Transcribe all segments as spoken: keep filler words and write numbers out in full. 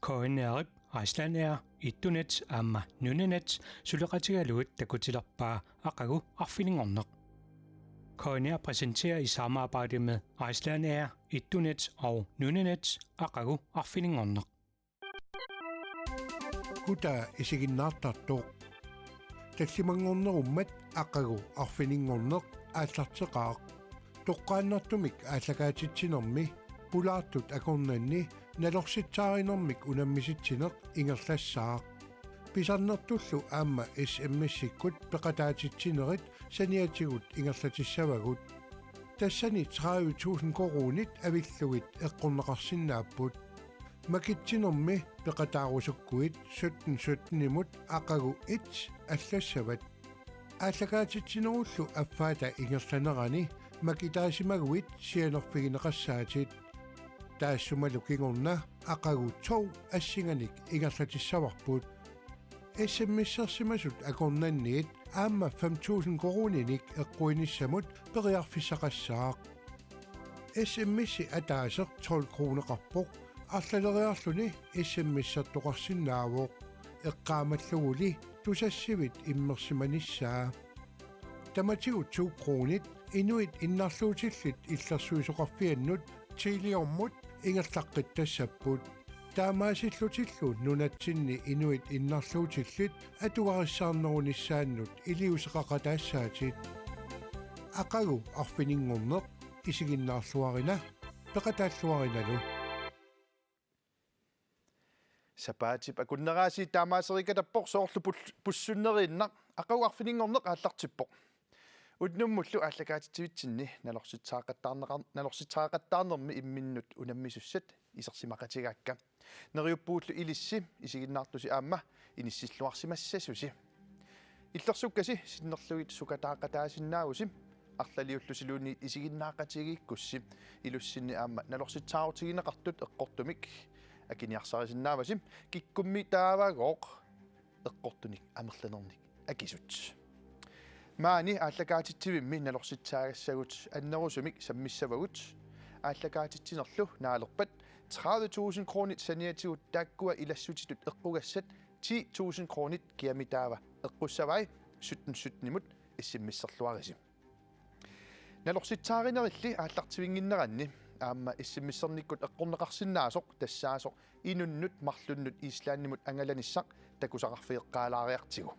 K N R-ip Icelandair, Etunet aamma Nunanet suleqatigalugit takutilerpaa aqagu arfininngorneq. K N R præsenterer i samarbejde med Icelandair, Etunet og Nunanet aqagu arfininngorneq. Kutaa isiginnaartartoq. Tallimanngornerummat aqagu arfininngorneq aallarteqaaq. Toqqaannartumik aallakaatitsinermi pulaartut akornanni nalorsitsaarinermik unammisitsineq ingerlassaaq. Pisarnertullu aamma S M S-ikkut peqataatitsinerit saniatigut ingerlatissavagut. Tassani tredive tusind koruunit avillugit eqqorneqarsinnaapput. Makitsinermi peqataarusukkuit sytten sytten-imut aqagu et allassavat. Aallakaatitsinerullu affaata ingerlanerani makitaasimaguit sianerfigineqassaatit. Taassumalu kingorna aqagu to assinganik ingerlatissavarput. S M S-ersimasut akornanniit aamma fem tusind koruuninik eqquinissamut periarfissaqassaaq. S M S-i ataaseq tolv kroneqarpoq, arlaleriarluni S M S-ertoqarsinnaavoq, eqqaamalluguli Tusassivit immersimanissaa. Tamatigut to kroonit inuit innarluutillit illersuisoqarfiannut Teliamut ingerlaqqittassapput. Taamaasillutillu nunatsinni inuit innarluutillit atugarissaarnerunissaannut iliuuseqaqataassaatit. Aqagu arfininngorneq isiginnaarluarina, peqataalluarinalu. Sapaatip akunneraasi taamaaserikatappoq soorlu pul-, pussunneriinnaq aqagu arfininngorneq aallartippoq. Unnummullu aallakaatitsivitsinni nalorsitsaaqattaarneqar-, nalorsitsaaqattaarnermi imminnut unammisussat isersimaqatigaakka. Neriuppugullu ilissi isiginnaartusi aamma inissilluarsimassasusi. Illersukkasi sinnerlugit sukataaqataasinnaavusi, arlaliullusiluunniit isiginnaaqatigiikkussi ilussinni aamma nalorsitsaarutigineqartut eqqortumik akiniarsarisinnaavasi, kikkummitaavagooq eqqortunik amerlanernik akisut. Maani aallakaatitsivimmi nalorsitsaagassagut annerusumik sammissavagut. Aallakaatitsinerlu naalerpat tredive tusind kronit saniatigut taakkua ilassutitut eqqugassat ti tusind kronit kiamitaava eqqussavai sytten sytten-imut S M S-erluarisi. Nalorsitsaarinerilli aallartivinnginneranni aamma S M S-ernikkut eqqorneqarsinnaasoq tassaasoq inunnut marlunnut Islandimut angalanissaq takusaqarfigeqqaalaariartigu.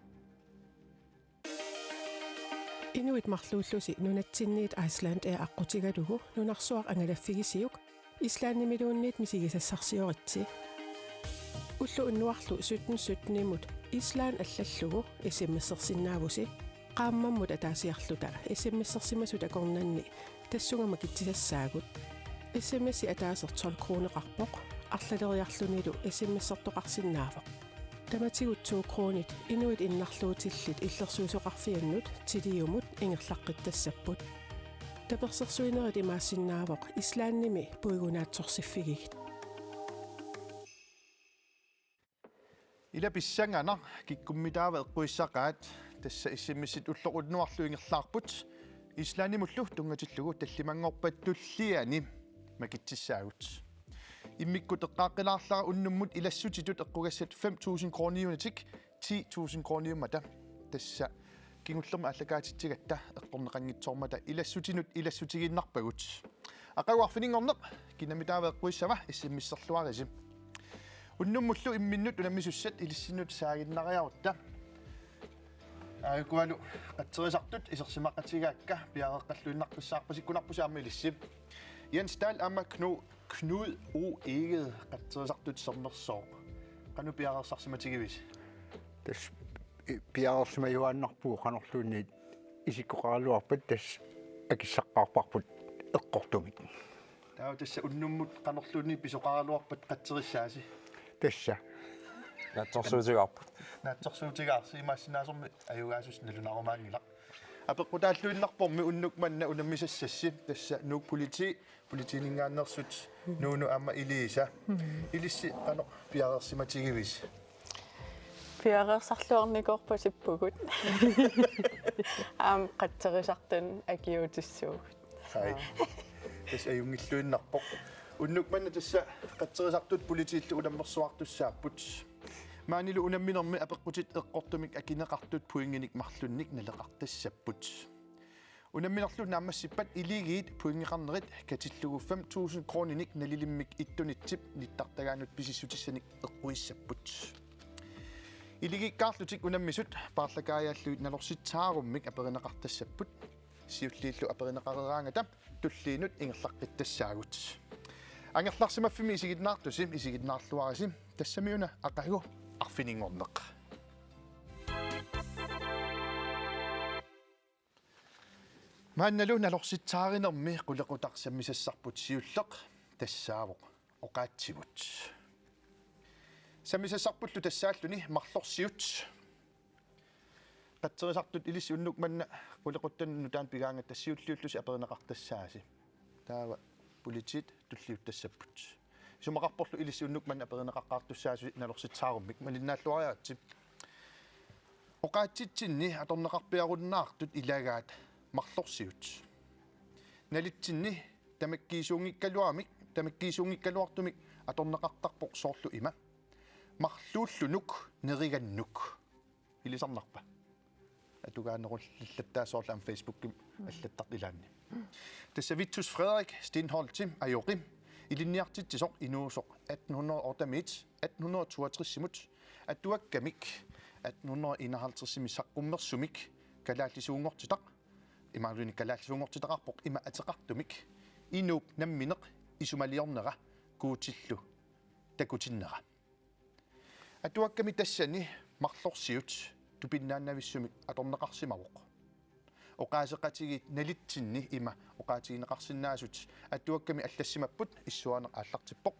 Inuit marluullusi nunatsinniit Icelandair aqqutigalugu nunarsuaq angalaffigisiuk Islandimiluunniit misigisassarsioritsi. Ulloq unnuarlu sytten sytten-imut Island allallugu S M S-ersinnaavusi. Qaammammut ataasiarluta S M S-ersimasut akornanni tassunga makitsisassaagut. S M S-i ataaseq tolv kroneqarpoq, arlaleriarlunilu S M S-ertoqarsinnaavoq. Tamatigut to kronit inuit innarluutillit illersuisoqarfiannut Teliamut ingerlaqqittassapput. Tapersersuinerit imaassinnaavoq Islandimi puigunaatsorsiffigigit. Ila pissanganaq, kikkummitaava eqquissaqaat, tassa S M S-it ulloq unnuarlu ingerlaarput. Islandimullu tunngatillugu tallimanngorpat tulliani makitsissaagut. Immikkut eqqaaqqilaarlara unnummut ilassutitut eqqugassat fem tusind kroniunatik ti tusind kroniummata. Tassa kingullermik aallakaatitsigatta eqqorneqanngitsoormata ilassutinut ilassutigiinnarpagut. Aqagu arfininngorneq, kinammitaava eqquissava, S M S-erluarisi. Unnummullu imminnut unammisussat ilissinnut saaginnariarutta. Aajukualu qatserisartut isersimaqatigaakka, piareeqqalluinnaqqissaarpasikkunarpusi aamma ilissi. Jens Dahl aamma Knu-, Knud O. Egede qatserisartut sermersooq. Qanoq piareersarsimatigivisi? Tassa i-, piareersimajuaannarpugut qanorluunniit isikkoqaraluarpat tassa akissaqqaarparput eqqortumik. Taava tassa unnummut qanorluunniit pisoqaraluarpat qatserissaasi? Tassa. Naatsorsuutigaarput. Naatsorsuutigaarsi, imaassinnaasormi ajugaasusi nalunarumaanngilaq. Apeqqutaalluinnarpormi unnuk manna unammisassassi, tassa Nuuk Politi, politiininngaanneersut Nuunu aamma Elisa. Ilissi qanoq piareersimatigivisi? Piareersarluarnikuuppasippugut. Aamma qatserisartunut akiuutissuugut. Ai. Tassa ajunngilluinnarpoq. Unnuk manna tassa qatserisartut politiillu unammersuartussaapput. Maanilu unamminermi apeqqutit eqqortumik akineqartut pointinik marlunnik naleqartassapput. Unamminerlu naammassippat iligiit pointeqarnerit katillugu fem tusind kroninik nalilimmik ittunitsip nittartagaanut pisissutissanik eqquissapput. Iligiikkaarlutik unammisut paarlakaajallugit nalorsitsaarummik aperineqartassapput. Siulliullu aperineqareeraangata tulliinut ingerlaqqittassaagut. Angerlarsimaffimmi isiginnaartusi, isiginnaarluarisi, tassamiuna aqagu arfininngorneq. Maannalu nalorsitsaarinermi qulequtaq sammisassarput siulleq tassaavoq oqaatsivut. Sammisassarpullu tassaalluni marlorsiut. Qatserisartut ilissi unnuk manna qulequttanut nutaanut pigaangatta siulliullusi aperineqartassaasi. Taava politiit tulliuttassapput. Isumaqarporlu ilissi unnuk manna aperineqaqqaartussaasusi nalorsitsaarummik, malinnaalluariaritsi. Oqaatsitsinni atorneqarpiarunnaartut ilagaat marlorsiut. Nalitsinni tamakkiisuunngikkaluarmik, tamakkiisuunngikkaluartumik atorneqartarpoq soorlu ima: marluullunuk nerigannuk. Ilisarnarpa? Atugaanerullattaaq soorlu aamma Facebookimi allattartut ilaanni. Tassa Vittus Frederik Stenholdtip ajoqi, ilinniartitsisoq inuusoq atten hundrede og otte-miit atten hundrede og toogtres-imut, atuakkamik atten hundrede og enoghalvtreds-imi saqqummersumik kalaallisuunngortitaq, imaluunniit kalaallisuunngortitaqarpoq ima ateqartumik: inuup nammineq isumaliornera Guutillu takutinnera. Atuakkami tassani marlorsiut tupinnaannavissumik atorneqarsimavoq. Oqaaseqatigiit nalitsinni ima oqaatigineqarsinnaasut atuakkami allassimapput, issuaaneq aallartippoq: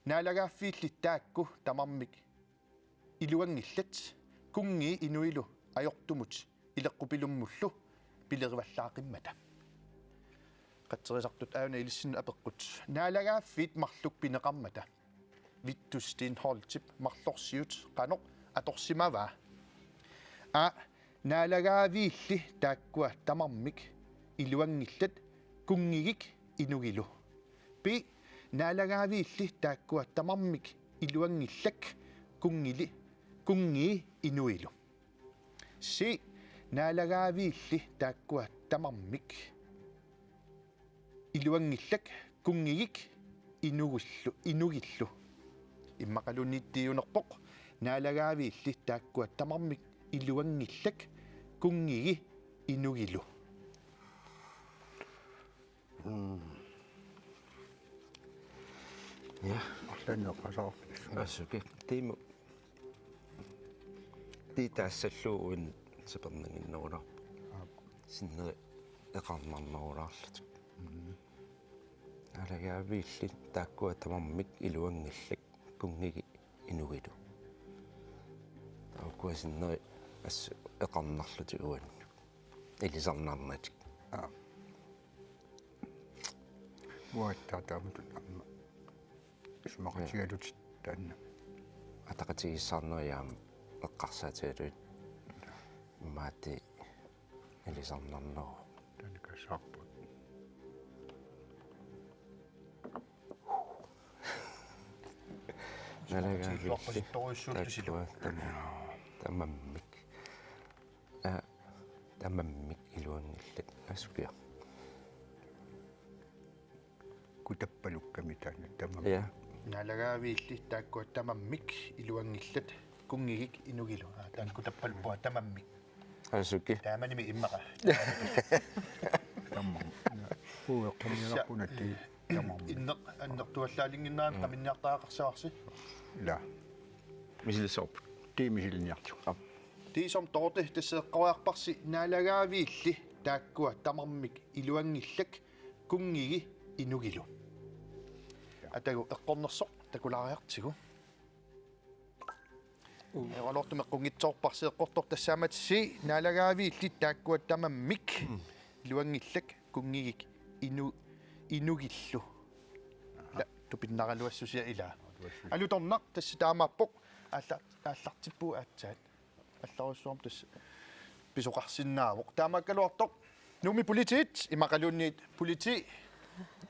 Naalagaaffiilli taakku tamarmik iluanngillat, kunngii inuilu ajortumut ileqqupilummullu pilerivallaaqimmata. Qatserisartut aajuna ilissinnut apeqqut: Naalagaaffiit marluk pineqarmata Vittus Stenholdtip marlorsiut qanoq atorsimavaa? A: Naalagaaviilli taakkua tamarmik iluanngillat, kunngigik inugilu. B: Naalagaaviilli taakkua tamarmik iluanngillak, kunngili, kunngii inuilu. C: Naalagaaviilli taakkua tamarmik iluanngillak, kunngigik inugillu, inugillu. Immaqaluunniit D-unerpoq: Naalagaaviilli taakkua tamarmik iluanngillak, kunngigi inugilu. Mm. Ja. Arlaanneqasaarpis. Assuki. Tiimu. Tii taassallugu uin sapernanginnerulaarpoq. Aap. Sinneri eqarnarnerulaarlutik. Mm. Naalagaaviilli taakkua tamarmik iluanngillak, kunngigi inugilu. Taakkua sinneri assut eqarnarlutik uannut. Ilisarnarnatik. Aap. Uattaaq taamatut aamma isumaqatigalutit taanna. Ataqatigiissaarneri aamma eqqarsaatigalugit. Imaattoq ilisarnarneruvoq. Taanna kasaarput. Naalagaaviilli taakkua tama-, tamammik. Aa, tamammik iluanngillat. Assukiaq. Kutappalukkami taanna tamammik. Ja. Naalagaaviilli taakkua tamammik iluanngillat, kunngigik inugilu. Aa, taanna kutappaluppunga tamammik. Assuki. Taamanimi immaqa. Tamam. Ueqqamialarpunatti. Tamam. Inneq, annertuallaalinnginnera qaminniartariaqarsavarsi. Ila. Misilissavarput. Tii misilinniartigu. Aap. Tii som Dorte, tassa eqqoriarparsi: Naalagaaviilli taakkua tamarmik iluanngillak, kunngigi inugilu. Atagu eqqornersoq takulaariartigu. Ajoraluartumik eqqunngitsoorparsi eqqortoq tassaammata C: Naalagaaviilli taakkua tamammik iluanngillak, kunngigik inu-, inugillu. Ila tupinnaraluassusia ilaa. Alutornaq tassa taamaappoq, aalla-, aallartippugut aatsaat. Allarujussuarmik tassa pisoqarsinnaavoq. Taamaakkaluartoq Nuummi politiit, immaqaluunniit politi,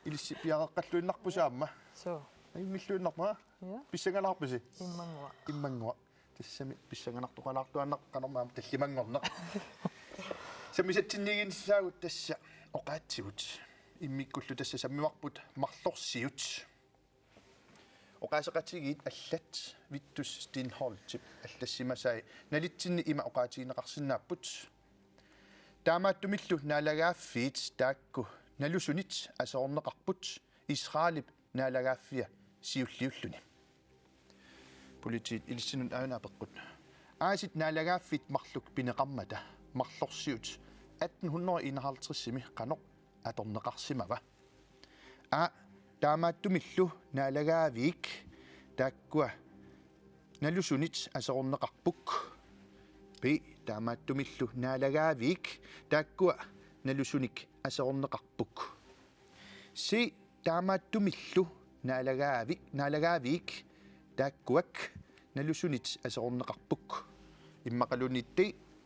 Ilissi piareeqqalluinnarpusi aamma. Suu. Ajunngilluinnarpa? Ja. Pissanganarpisi? Immannguaq. Immannguaq. Tassami pissanganartoqalaartuaannaq qanormaam tallimanngorneq. Sammisatsinniiginnissaagut tassa oqaatsigut. Immikkullu tassa sammivarput marlorsiut. Oqaaseqatigiit allat Vittus Steenholdtip allassimasai nalitsinni ima oqaatigineqarsinnaapput. Taamaattumillu naalagaaffiit taakku nalusunit aserorneqarput Israelip naalagaaffia siulliulluni. Politiit ilissinnut aajuna apeqqut. Aasit naalagaaffiit marluk pineqarmata marlorsiut atten hundrede enoghalvtredsimi qanoq atorneqarsimava? A. Taamaattumillu naalagaaviik taakkua nalusunit aserorneqarput. B. Taamaattumillu naalagaaviik taakkua nalusunik aserorneqarput. C. Taamaattumillu naalagaavi-, naalagaaviik taakkuak nalusunit aserorneqarput. Immaqaluunniit D.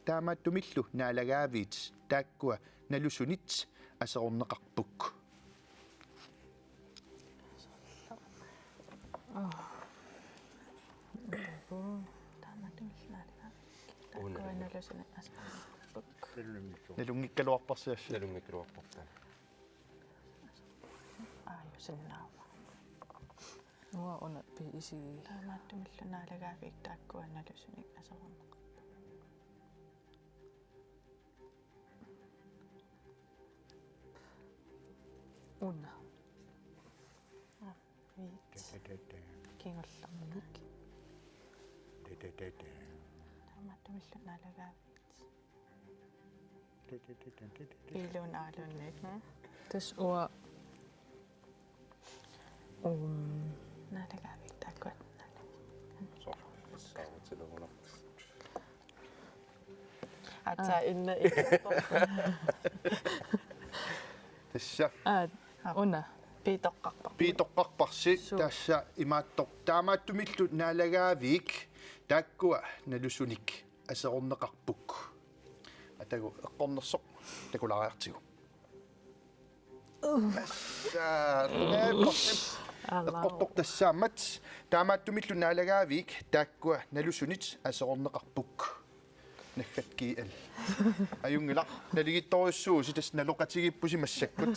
Taamaattumillu naalagaaviit taakkua nalusunit aserorneqarput. Taamaattumillu naalagaaviik taakkua nalusunit aserorneqarput. Nalunngikkaluarparsi assut. Nalunngikkaluarparsi. Aajusinnaavara. Uanga una B isigii. Taamaattumillu naalagaaviik taakkua nalusunik aserorneqarput. Una. Aa, viit. Kingullermik. Taamaattumillu naalagaaviit. Iluun aaluunniit. Tassa uanga. Um. Naalagaaviit taakkua. Aatsaat inna ikippoq. Tassa. Aat, una. Piitoqqarpoq. Piitoqqarparsi Suu. Tassa imaattoq. Taamaattumillu naalagaaviik taakkua nalusunik aserorneqarput. Atagu eqqornersoq takulaariartigu. Tassa, eqqortoq tassaammat. Taamaattumillu naalagaaviik taakkua nalusunit aserorneqarput. Naggat G L. Ajunngilaq, naligiittorujussuuvusi, tassa naloqatigiippusi massakkut.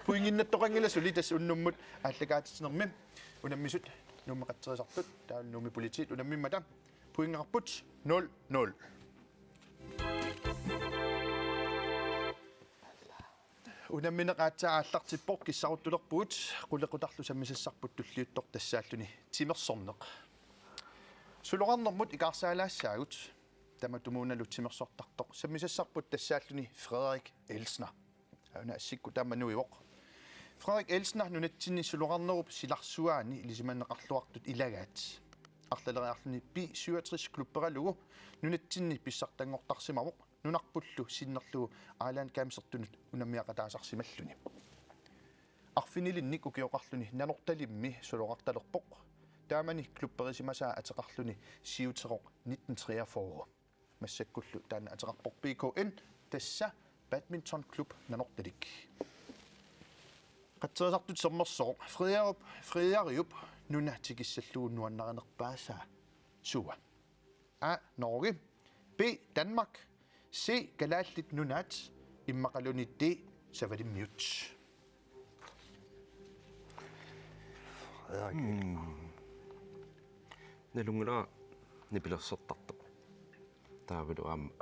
Pointinnattoqanngilaq suli tassa unnummut aallakaatitsinermi. Unammisut Nuummi qatserisartut, taavalu Nuummi Politiit unammimmata. Pointeqarput nul nul. Unammineq aatsaat aallartippoq, kissaruttulerpugut, qulequtarlu sammisassarput tulliuttoq tassaalluni timersorneq. Suloqarnermut ikaarsaalaassaagut, tamatumuunalu timersortartoq, sammisassarput tassaalluni Frederik Elsner. Aana assikkut taama nuivoq. Frederik Elsner nunatsinni suloqarnerup silarsuaani ilisimaneqarluartut ilagaat. Arlaleriarluni B syvogtres klubberalugu nunatsinni pissartanngortarsimavoq, nunarpullu sinnerlugu Island Gamesertunut unammeqataasarsimalluni. Arfinilinnik ukioqarluni Nanortalimmi suloqartalerpoq. Taamani klubberisimasaa ateqarluni siuteroq nitten treogfyrre. Massakkullu taanna ateqarpoq B K N, tassa Badminton Klub Nanortalik. Qatserisartut sermersoq. Frederiup, Frederiup nuna tikissallugu nuannarinerpaasaa suua? A. Norge. B. Danmark. C. Kalaallit Nunaat. Immaqaluunniit D. Savalimmiut. Nalunngilara nipilersortartoq. Taavalu aamma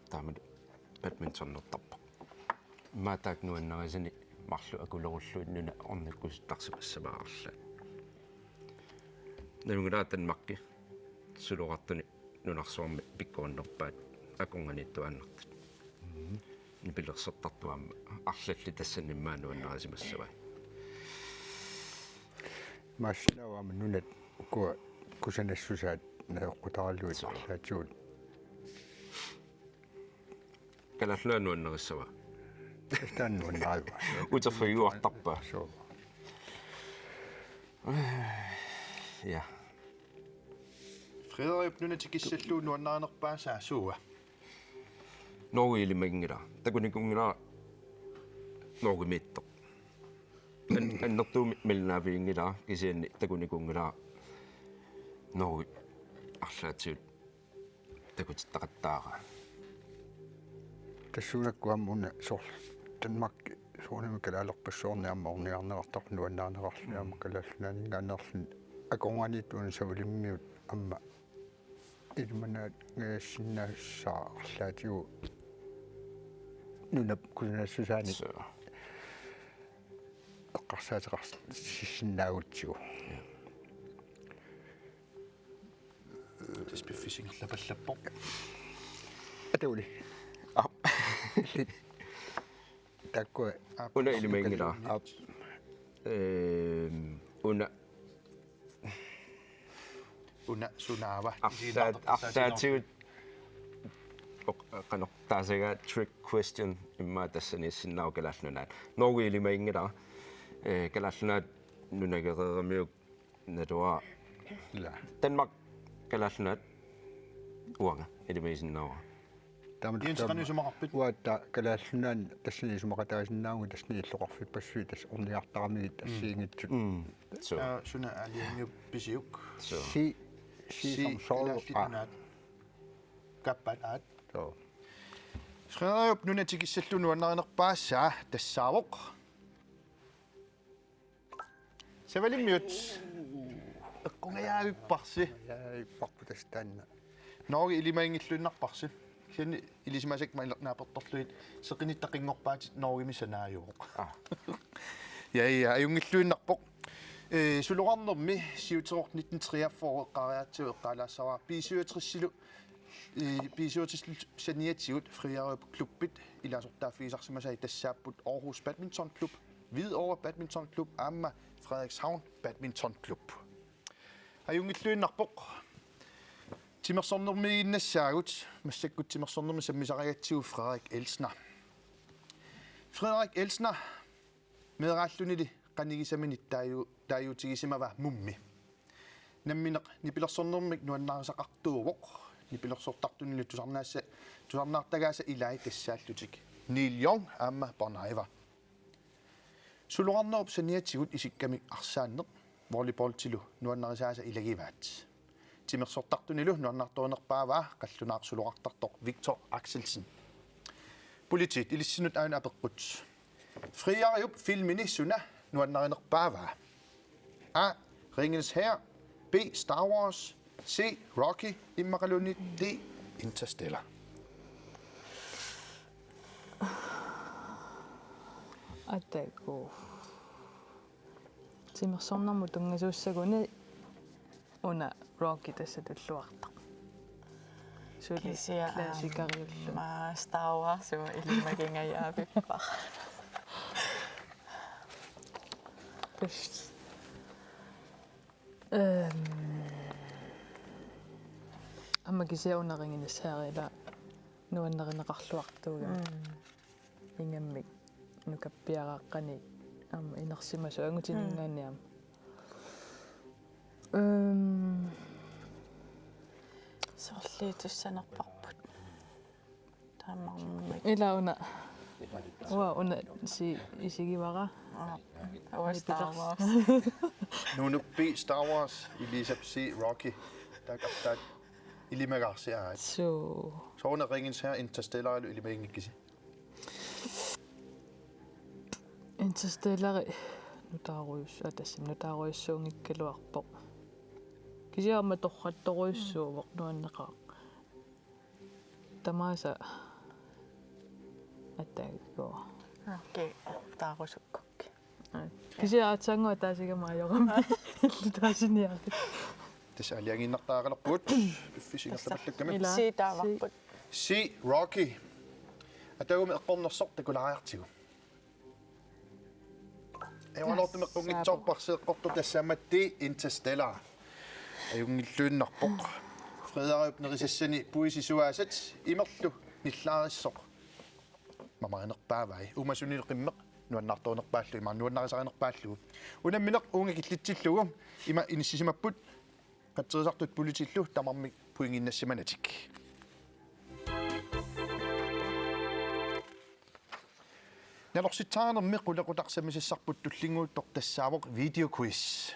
taamalu badmintonertarpoq. Immaqa taakku nuannarisani marluk akulerullugu nuna ornikkusuttarsimassavaa arlaat. Nalunngilara Danmarki suloqartuni nunarsuarmi pikkorinnerpaat akornanniittuaannartut. Nipilersortartoq aamma arlallit tassani immaqa nuannarisimassavai. Maassinnaavoq aamma nunat ukua kusanassusaat najoqqutaraluit arlaatigut. Kalaallit Nunaat nuannarissavaa. Taanna nuannarivaa. Uterfigiuartarpaa. Suu. Ja. Frederiup nuna tikissallugu nuannarinerpaasaa suua? Norge ilimaginngilara. Takunikuunngilara Norgemiittoq. An-, annertuumik malinnaaffiginngilara kisianni takunikuunngilara Norge arlaatigut takutittaqattaarami. Tassuunakkut aamma una soorlu Danmark soorunami kalaalerpassuarnik aamma ornigarneqartarpoq nuannarineqarluni aamma Kalaallit Nunaanninngaanneerluni akornanniittunik Savalimmiut aamma ilimanaatsinnaassagaluarlutigu nunap kusanassusaani. Suu. Eqqarsaateqarsinnaagutsigu. Ja. Tassa piffissaq ingerlapallappoq. Atuuli. Aap. Taakkua. Aap. Una ilimaginngilara. Aap. Ehm, una. Una sunaava? Arlaat-, arlaatigut oq-, qanoq taasaga trick question immaqa tassaniissinnaavoq Kalaallit Nunaat. Norge ilimaginngilara. Eh, Kalaallit Nunaat nunagereeramiuk naluara. Ila. Danmark, Kalaallit Nunaat uanga ilimagisinnaavara. Taama Jens, taama qanoq isumaqarpit? Uagut Kalaallit Nunaanni tassani isumaqataasinnaavugut tassani illoqarfippassuit tassa ornigartaramigit assigiinngitsut. Mm. Suu. Aa, suna aalajangiuppiuk? Suu. Si, si, si, som soorlu Kalaallit Nunaat. Kaappaat aat. Suu. Frederiup nuna tikissallugu nuannarinerpaassaa tassaavoq Savalimmiut. Eqqungajaavipparsi. Jaavipparput tassa taanna. Norge ilimaginngilluinnarparsi. Kisianni ilisimasakka maanna naapertorlugit seqinitta qinngorpaatit Norgemi sanaajuvoq. Aa. Ja, ja, ajunngilluinnarpoq. Eh, Suloqarnermi siuteroq nitten treogfyrre eqqaariaatsigu eqqaalaassavara B syvogtresilu, eh, B syvogtresilu saniatigut Frederiup klubbit ilaasortaaffigisarsimasai tassaapput Aarhus Badminton Klub, Hvidovre Badminton Klub aamma Frederikshavn Badminton Klub. Ajunngilluinnarpoq. Timersornermiiginnassaagut, massakkut timersornermi sammisarigatsigu Frederik Elsner. Frederik Elsner meeraallunili qanigisaminit taaju-, taaguutigisimava mummi. Nammineq nipilersornermik nuannarisaqartuuvoq, nipilersortartunilu tusarnaassa-, tusarnaartagaasa ilai tassaallutik Neil Young aamma Bon Iver. Suloqarnerup saniatigut isikkamik arsaanneq volleyballtilu nuannarisaasa ilagivaat. Timersortartunilu nuannaartorinerpaavaa qallunaaq suloqartartoq Victor Axelsen. Politiit ilissinnut aajuna apeqqut. Frederiup filmini suna nuannarinerpaavaa? A. Ringenes Herre, B. Star Wars, C. Rocky, immaqaluunniit D. Interstellar. Atagu. Timersornermut tunngasuussaguni una Rocky tassa tulluartoq. Suli kisianni klassikeriullu. Aamma Star Wars ilimagingajavippara. Tassa. Øhm. Aamma kisianni una Ringenes Herre ila nuannarineqarluartuugami. Mm. Ingammik nukappiaraaqqani aamma inersimasoq angutininngaanniit aamma. Mm. Øhm. Sorliutussanerparput. Tamarmik. Ila una. Uanga una C isigivara. Aa. Uanga Star Wars. Nunuppi Star Wars, Elisap C Rocky. Taakku aatsaat ilimagaarsi aat. Suu. Sooruna Ringenes Herre Interstellarilu ilimaginngikkisi? Interstellari nutaarujus-, aa, tassami nutaarujussuunngikkaluarpoq. Kisianni aamma torrattorujussuuvoq nuanneqaaq. Tamaasa attaakku. Okay, taarusukkukkit. Kisianni aatsaannguaq ataasigama ajorama. Taasiniarit. Tassa aalajangiinnartariaqalerpugut. Piffissaq ingerlapallakkami. Ila. C taavarput. C Rocky. Ataagumi eqqornersoq takulaariartigu. Ajoraluartumik eqqunngitsoorparsi eqqortoq, tassa aamma D Interstellar. Ajunngilluinnarpoq. Frederiup nerisassani puisit suaasat imerlu nillaarissoq mamarinerpaavai. Uumasunilu qimmeq nuannaartorinerpaallugu, imaluunniit nuannarisarinerpaallugu. Unammineq uunga killitsillugu ima inissisimapput qatserisartut politiillu tamarmik pointiinnassimatik. Nalorsitsaanermi qulequtaq sammisassarput tullinnguuttoq tassaavoq videoquiz.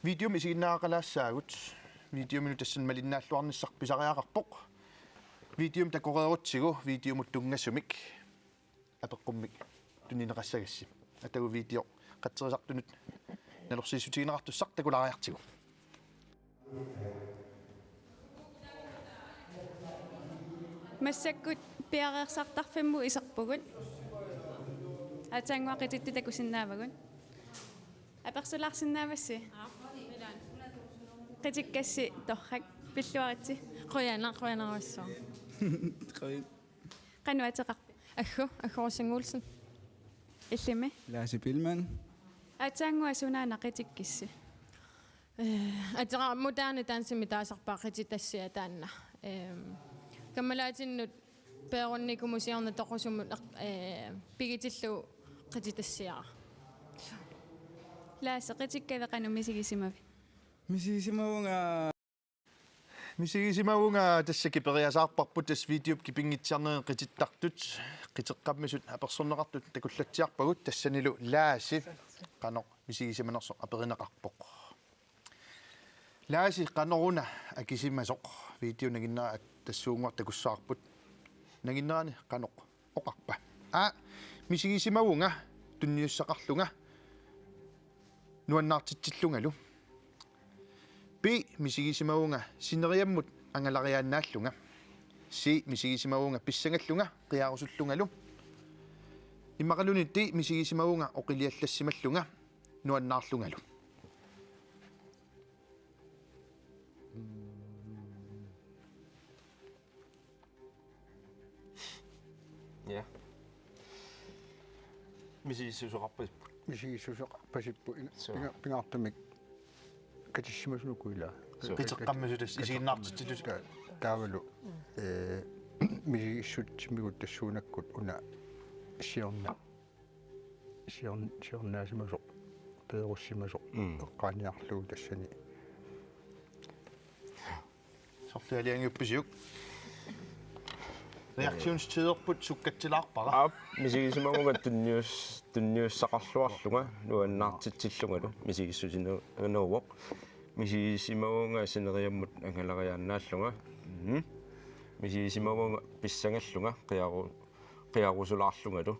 Videomi isiginnaaraqalaassaagut. Videominut tassani malinnaalluarnissaq pisariaqarpoq. Videomi takoreerutsigu videomut tunngasumik apeqqummik tunineqassagissi. Atagu video qatserisartunut nalorsiissutigineqartussaq takulaariartigu. Massakkut piareersartarfimmut iserpugut. Aatsaannguaq qitittut takusinnaavagut. Apersulaarsinnaavassi? Qitikkassi torrak. Pilluaritsi. Qujanaq, qujanarsuaq. Qanoq ateqarpit? Aggu, Aggu Rosing Olsen. Illimmi? Lasse Billmann. Aatsaannguaq sunaana qitikkissi? Eh, ateqarpoq moderne dansimi taasarpaat qititassiaq taanna. Ehm, kammalaatinnut peerunnikumusiorna toqusumut, eh, pigitillugu qititassiara. Lasse, qitikkavi qanoq misigisimavit? Misigisimavunga. Misigisimavunga, tassa kiperiasaarparput tassa videop kipinngitsaarneri qitittartut, qiteqqammisut apersorneqartut takullatsiarpagut, tassanilu Lasse qanoq misigisimanersoq aperineqarpoq. Lasse, qanoruna akisimasoq? Video nanginnera tassuunnguaq takussavarput. Nanginnerani qanoq oqarpa? A: Misigisimavunga tunniussaqarlunga nuannaartitsillungalu. B: Misigisimavunga sineriammut angalariaannaallunga. C: Misigisimavunga pissangallunga qiarusullungalu. Immaqaluunniit D: Misigisimavunga oqiliallassimallunga nuannaarlungalu. Ja. Misigissuseqarpasipput. Misigissuseqarpasipput ina-, Suu. Pinga-, pingaartumik katissimasunukku ilaa. Suu. Qiteqqammisut tassa isiginnaartitsitut. Ta-, taavalu, ee, misigissutsimmigut tassuunakkut una siorna-, siorn-, siornaasimasoq, peerussimasoq, Mm. eqqaaniarlugu tassani. Sorlialiangiuppisiuk. Reaktionstiderput sukkatsilaarpara. Aap, misigisimavunga tunnius-, tunniussaqarluarlunga nuannaartitsillungalu, misigissusineruvoq. Misigisimavunga sineriammut angalariaannaallunga. Mhm. Misigisimavunga pissangallunga qiaru-, qiarusulaarlungalu.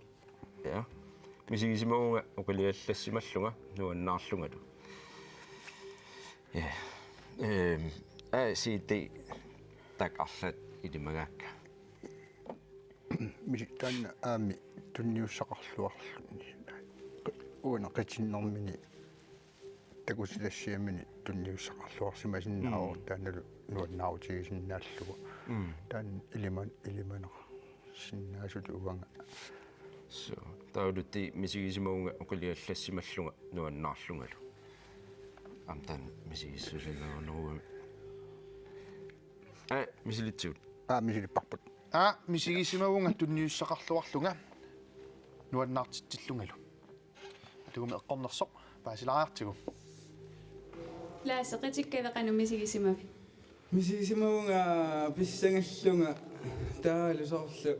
Ja. Misigisimavunga oqiliallassimallunga nuannaarlungalu. Ja. Ehm, A C D taakku arlaat ilimagaakka. Misi-, taanna aammi tunniussaqarluarluni. Uanga qitinnermini takusitassiamini tunniussaqarluarsimasinnaavoq. Mm. Taannalu nuannaarutigisinnaallunga. Mm. Taanna ilima-, ilimaneqarsinnaasutut uanga. Suu, taavalu D: Misigisimavunga oqiliallassimallunga nuannaarlungalu. Aamma taanna misigissusineruneruvoq. Aa, misilitsigut. Aa, misilipparput. Aa, misigisimavunga tunniussaqarluarlunga nuannaartitsillungalu. Atugumi eqqornersoq paasilaariartigu. Lasse, qitikkavi qanoq misigisimavit? Misigisimavunga pissangallunga taavalu soorlu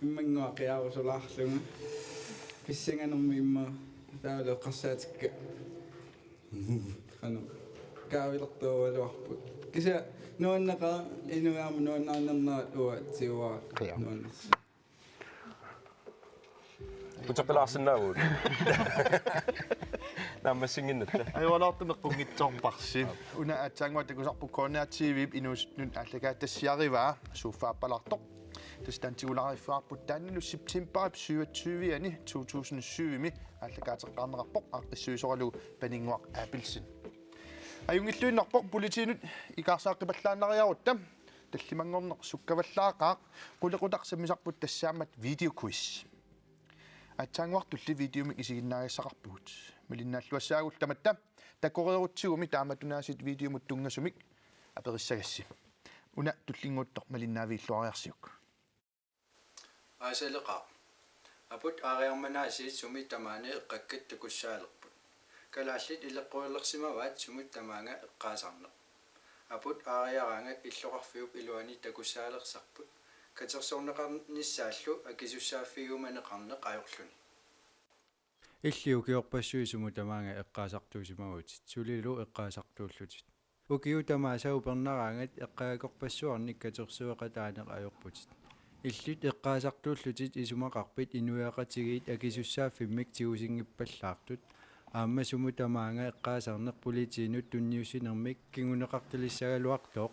immannguaq qiarusulaarlunga. Pissanganermik immaqa taavalu eqqarsaatikka. Qanoq kaavilertuugaluarput. Kisianni nuanneqaaq, inuit aamma nuannaarnernera uanga tigua. Qia. Nuannersoq. Uteqqilaarsinnaavugut. Naammassinnginnatta. Ajoraluartumik eqqunngitsoorparsi. Una aatsaannguaq takusarput K N R T V-p inuusuttut aallakaatitassiarivaa, Soffa Appalaartoq. Tassa taanna tigulaariffeqarpoq, taannalu septembarip syvogtyve-ani to tusind syv-imi aallakaateqqaarneqarpoq, aaqqissuisoralugu Paninnguaq Abelsen. Ajunngilluinnarpoq politiinut ikaarsaaqqipallaannariarutta. Tallimanngorneq sukkavallaaqaaq, qulequtaq sammisarput tassaammat videoquiz. Aatsaannguartulli videomik isiginnaagassaqarpugut. Malinnaalluassaagut tamatta, takoreerutsigumi taamatunaasiit videomut tunngasumik aperissagissi. Una tullinnguuttoq malinnaaviilluariarsiuk. Aasaleqaaq. Aput aariarmanaasiit sumi tamaani eqqakkit takussaalerput. Kalaallit ileqqulersimavaat sumut tamaanga eqqaasarneq. Aput aariaraangat illoqarfiup iluani takussaalersarput. Katersorneqarnissaallu akisussaaffigiumaneqarneq ajorluni. Illit ukiorpassuit sumut tamaanga eqqaasartuusimavutit, sulilu eqqaasartuullutit. Ukiut tamaasa upernaraangat eqqagakorpassuarnik katersueqataaneq ajorputit. Illit eqqaasartuullutit isumaqarpit inuiaqatigiit akisussaaffimmik tigusinngippallaartut. Aamma sumut tamaanga eqqaasarneq politiinut tunniussinermik kinguneqartalissagaluartoq.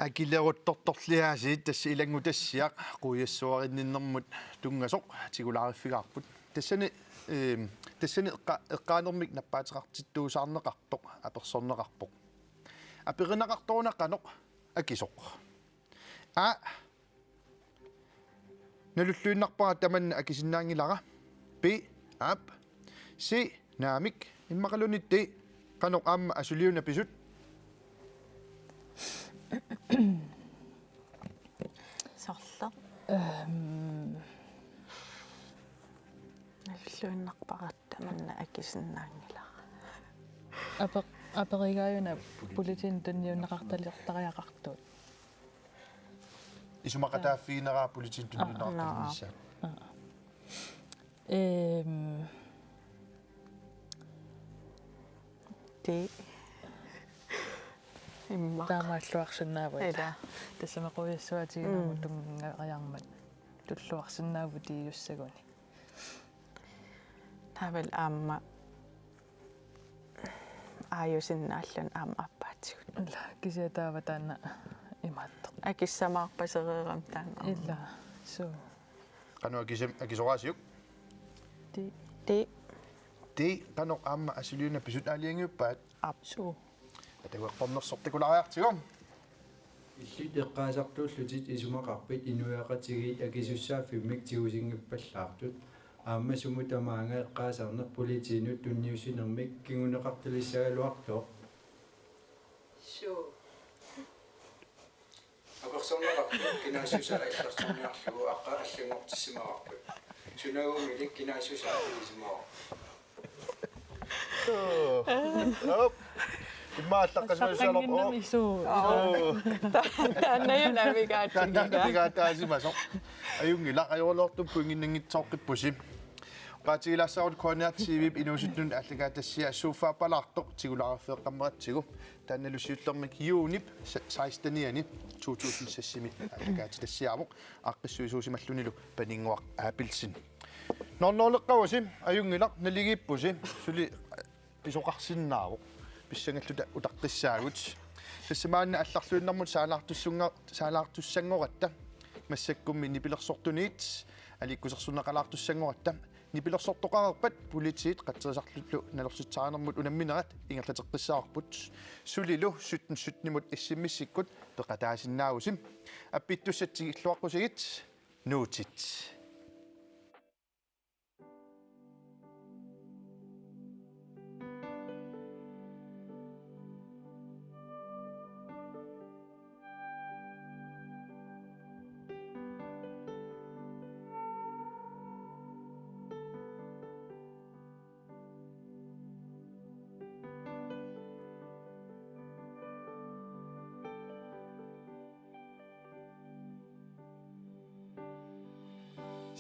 Akileruttortorliaasiit tassa ilanngutassiaq quiassuarinninnermut tunngasoq tigulaariffigaarput. Tassani, ehm, tassani eqqa-, eqqaanermik nappaateqartittuusaarneqartoq apersorneqarpoq. Aperineqartoruna qanoq akisoq. A. Nalulluinnarpara tamanna akisinnaanngilara. B. Aap. C. Naamik. Immaqaluunniit D. Qanoq aamma asuliuna pisut? Sorleq. Ehm. Nalulluinnarpara tamanna akisinnaanngilara. Ape-, aperigaajuna politiinut tunniunneqartaliortariaqartut. Isumaqataaffigineraa politiinut tunniunneqartarnissaa. Aa. Ehm. Ti. Immaq. Taamaalluarsinnaavugut. Ila. Tassami quiassuaatiginermut Mm. tunngariarmat tulluarsinnaavugut tiiussaguni. Taavalu aamma aajusinnaalluni aamma aappaatigut. Ila, kisianni taava taanna imaattoq. Akissamaarpasereerami taanna. Ila, suu. Qanoq akisam-, akisoraasiuk? Ti. Ti. Ti, qanoq aamma asuliuna pisut aalajangiuppaat? Aap. Suu. Ataguerpornersortakulaariartigu. Illit eqqaasartuullutit isumaqarpit inuiaqatigiit akisussaaffimmik tigusinngippallaartut. Aamma sumut tamaanga eqqaasarneq politiinut tunniussinermik kinguneqartalissagaluartoq. Suu. Apersorneqartoq kinaassusaa illersorniarlugu aqqat allanngortissimavarput. Sunaagumili kinaassusaa ilisimavarput. Op. Immaqa allaqqasimasussaagaluarpoq. Allaqqannginnami suu. Oo. Taanna jo navigaatigiga. Taanna navigaataasimasoq. Ajunngilaq, ajoraluartumik pointinnanngitsooqqippusi. Oqaatigilaassavarput K N R T V-p inuusuttunut aallakaatitassiaa Sofa Palaartoq tigulaarfeeqqammeratsigu. Taannalu siullermik juunip se-, sekstenianni to tusind seksimi aallakaatitassiaavoq. Aaqqissuisuusimallunilu Paninnguaq Abelsen. Nul nul-eqqavusi, ajunngilaq, naligiippusi, suli pisoqarsinnaavoq. Pissangalluta utaqqissaagut. Tassa maanna allarluinnarmut saalaartussunnga-, saalaartussanngoratta. Massakkummi nipilersortuniit aliikkusersorneqalaartussanngoratta. Nipilersortoqareerpat politiit qatserisarlullu nalorsitsisarinermut unamminerat ingerlateqqissavarput. Sulilu sytten sytten-imut S M S-ikkut peqataasinnaavusi. Appittussat tikilluaqqusigit. Nuutit.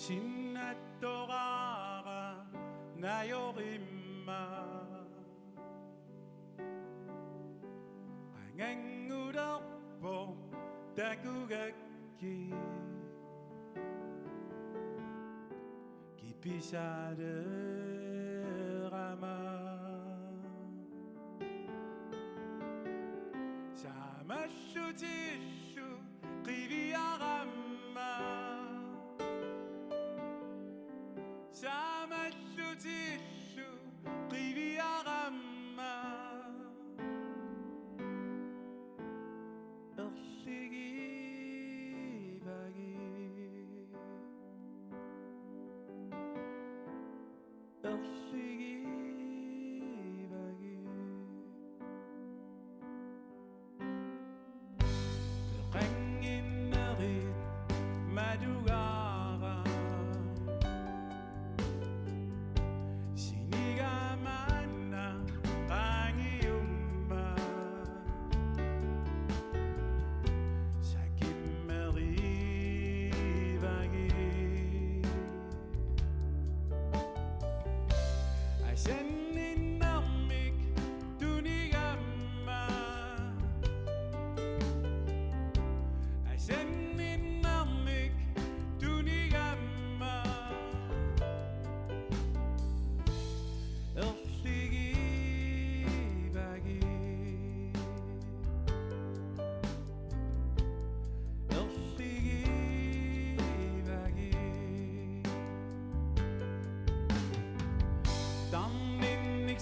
Sinnattoraara najorimma. Qanganngulerpoq takugakkit. Kipisaaleerama. Saamallutillu qiviarama. Saamallutillu qiviarama. Erligivagi. Erligivagi. Peqannginnerit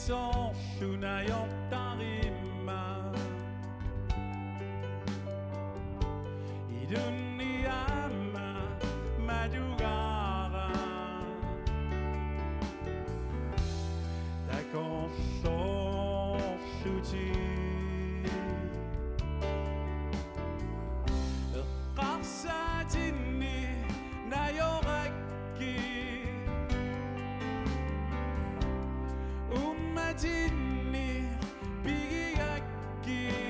Sorsunajortarima. Ilunni aamma matugaara. Takorloorlutik. Eqqarsaatinni najorakkit. Uummatinni pigigakkit.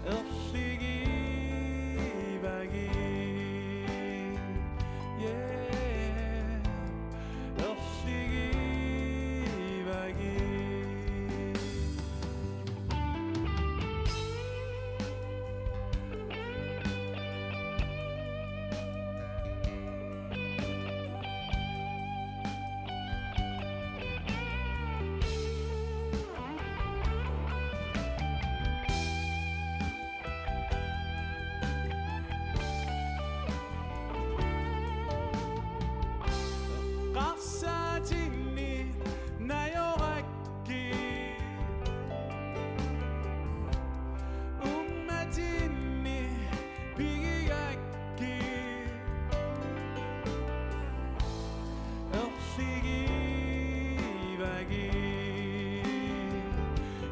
Erligivakkit. Yeah. Erligivakkit. Eqqarsaatinni najorakkit. Uummatinni pigigakkit. Erligivakkit.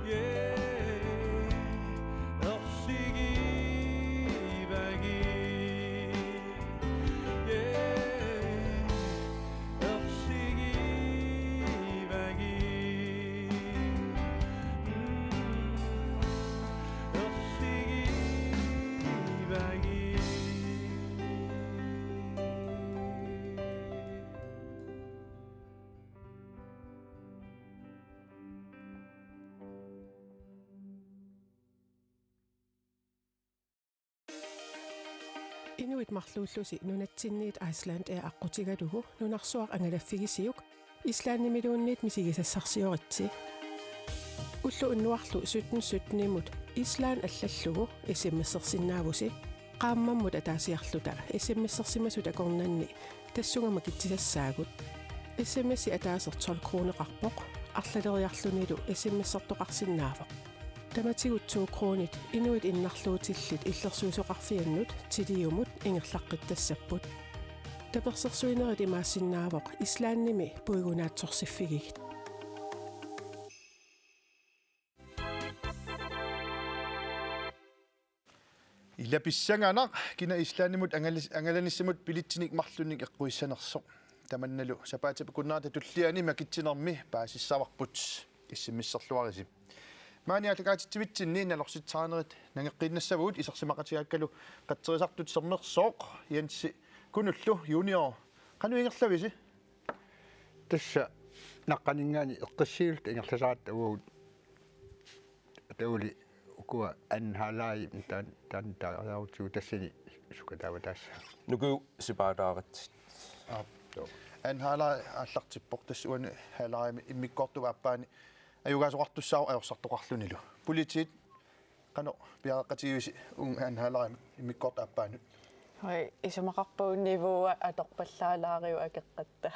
Yeah. Erligivakkit. Yeah. Erligivakkit. Mm. Erligivakkit. Inuit marluullusi nunatsinniit Icelandair aqqutigalugu nunarsuaq angalaffigisiuk Islandimiluunniit misigisassarsioritsi. Ulloq unnuarlu sytten sytten-imut Island allallugu S M S-ersinnaavusi. Qaammammut ataasiarluta S M S-ersimasut akornanni tassunga makitsisassaagut. S M S-i ataaseq tolv kroneqarpoq, arlaleriarlunilu S M S-ertoqarsinnaavoq. Tamatigut to kronit inuit innarluutillit illersuisoqarfiannut Tiliumut ingerlaqqittassapput. Tapersersuinerit imaassinnaavoq Islandimi puigunaatsorsiffigigit. Ila pissanganaq, kina Islandimut angalis-, angalanissamut billetsinik marlunnik eqquissanersoq. Tamannalu sapaatip akunnerata tulliani makitsinermi paasissavarput, S M S-erluarisi. Maani aallakaatitsivitsinni nalorsitsisarnerit nangeqqiinnassavagut, isersimaqatigaakkalu qatserisartut sermersooq Jensi Kunullu junior. Qanoq ingerlavisi? Tassa naqqaninngaanniit eqqissiilluta ingerlasaratta uagut tauli ukua anhalai tan tan taarutigu tassani sukataavataassa. Nuku sipaataaratsit. Aap. Anhalai aallartippoq, tassa uani halai immikkoortup aappaani ajugaasoqartussaavoq ajorsartoqarlunilu. Politiit qanoq piareeqqatigivisi uunga anhalai immikkoortup aappaanut? Hoi, isumaqarpunga niveaua atorpallaalaariuk akeqqatta.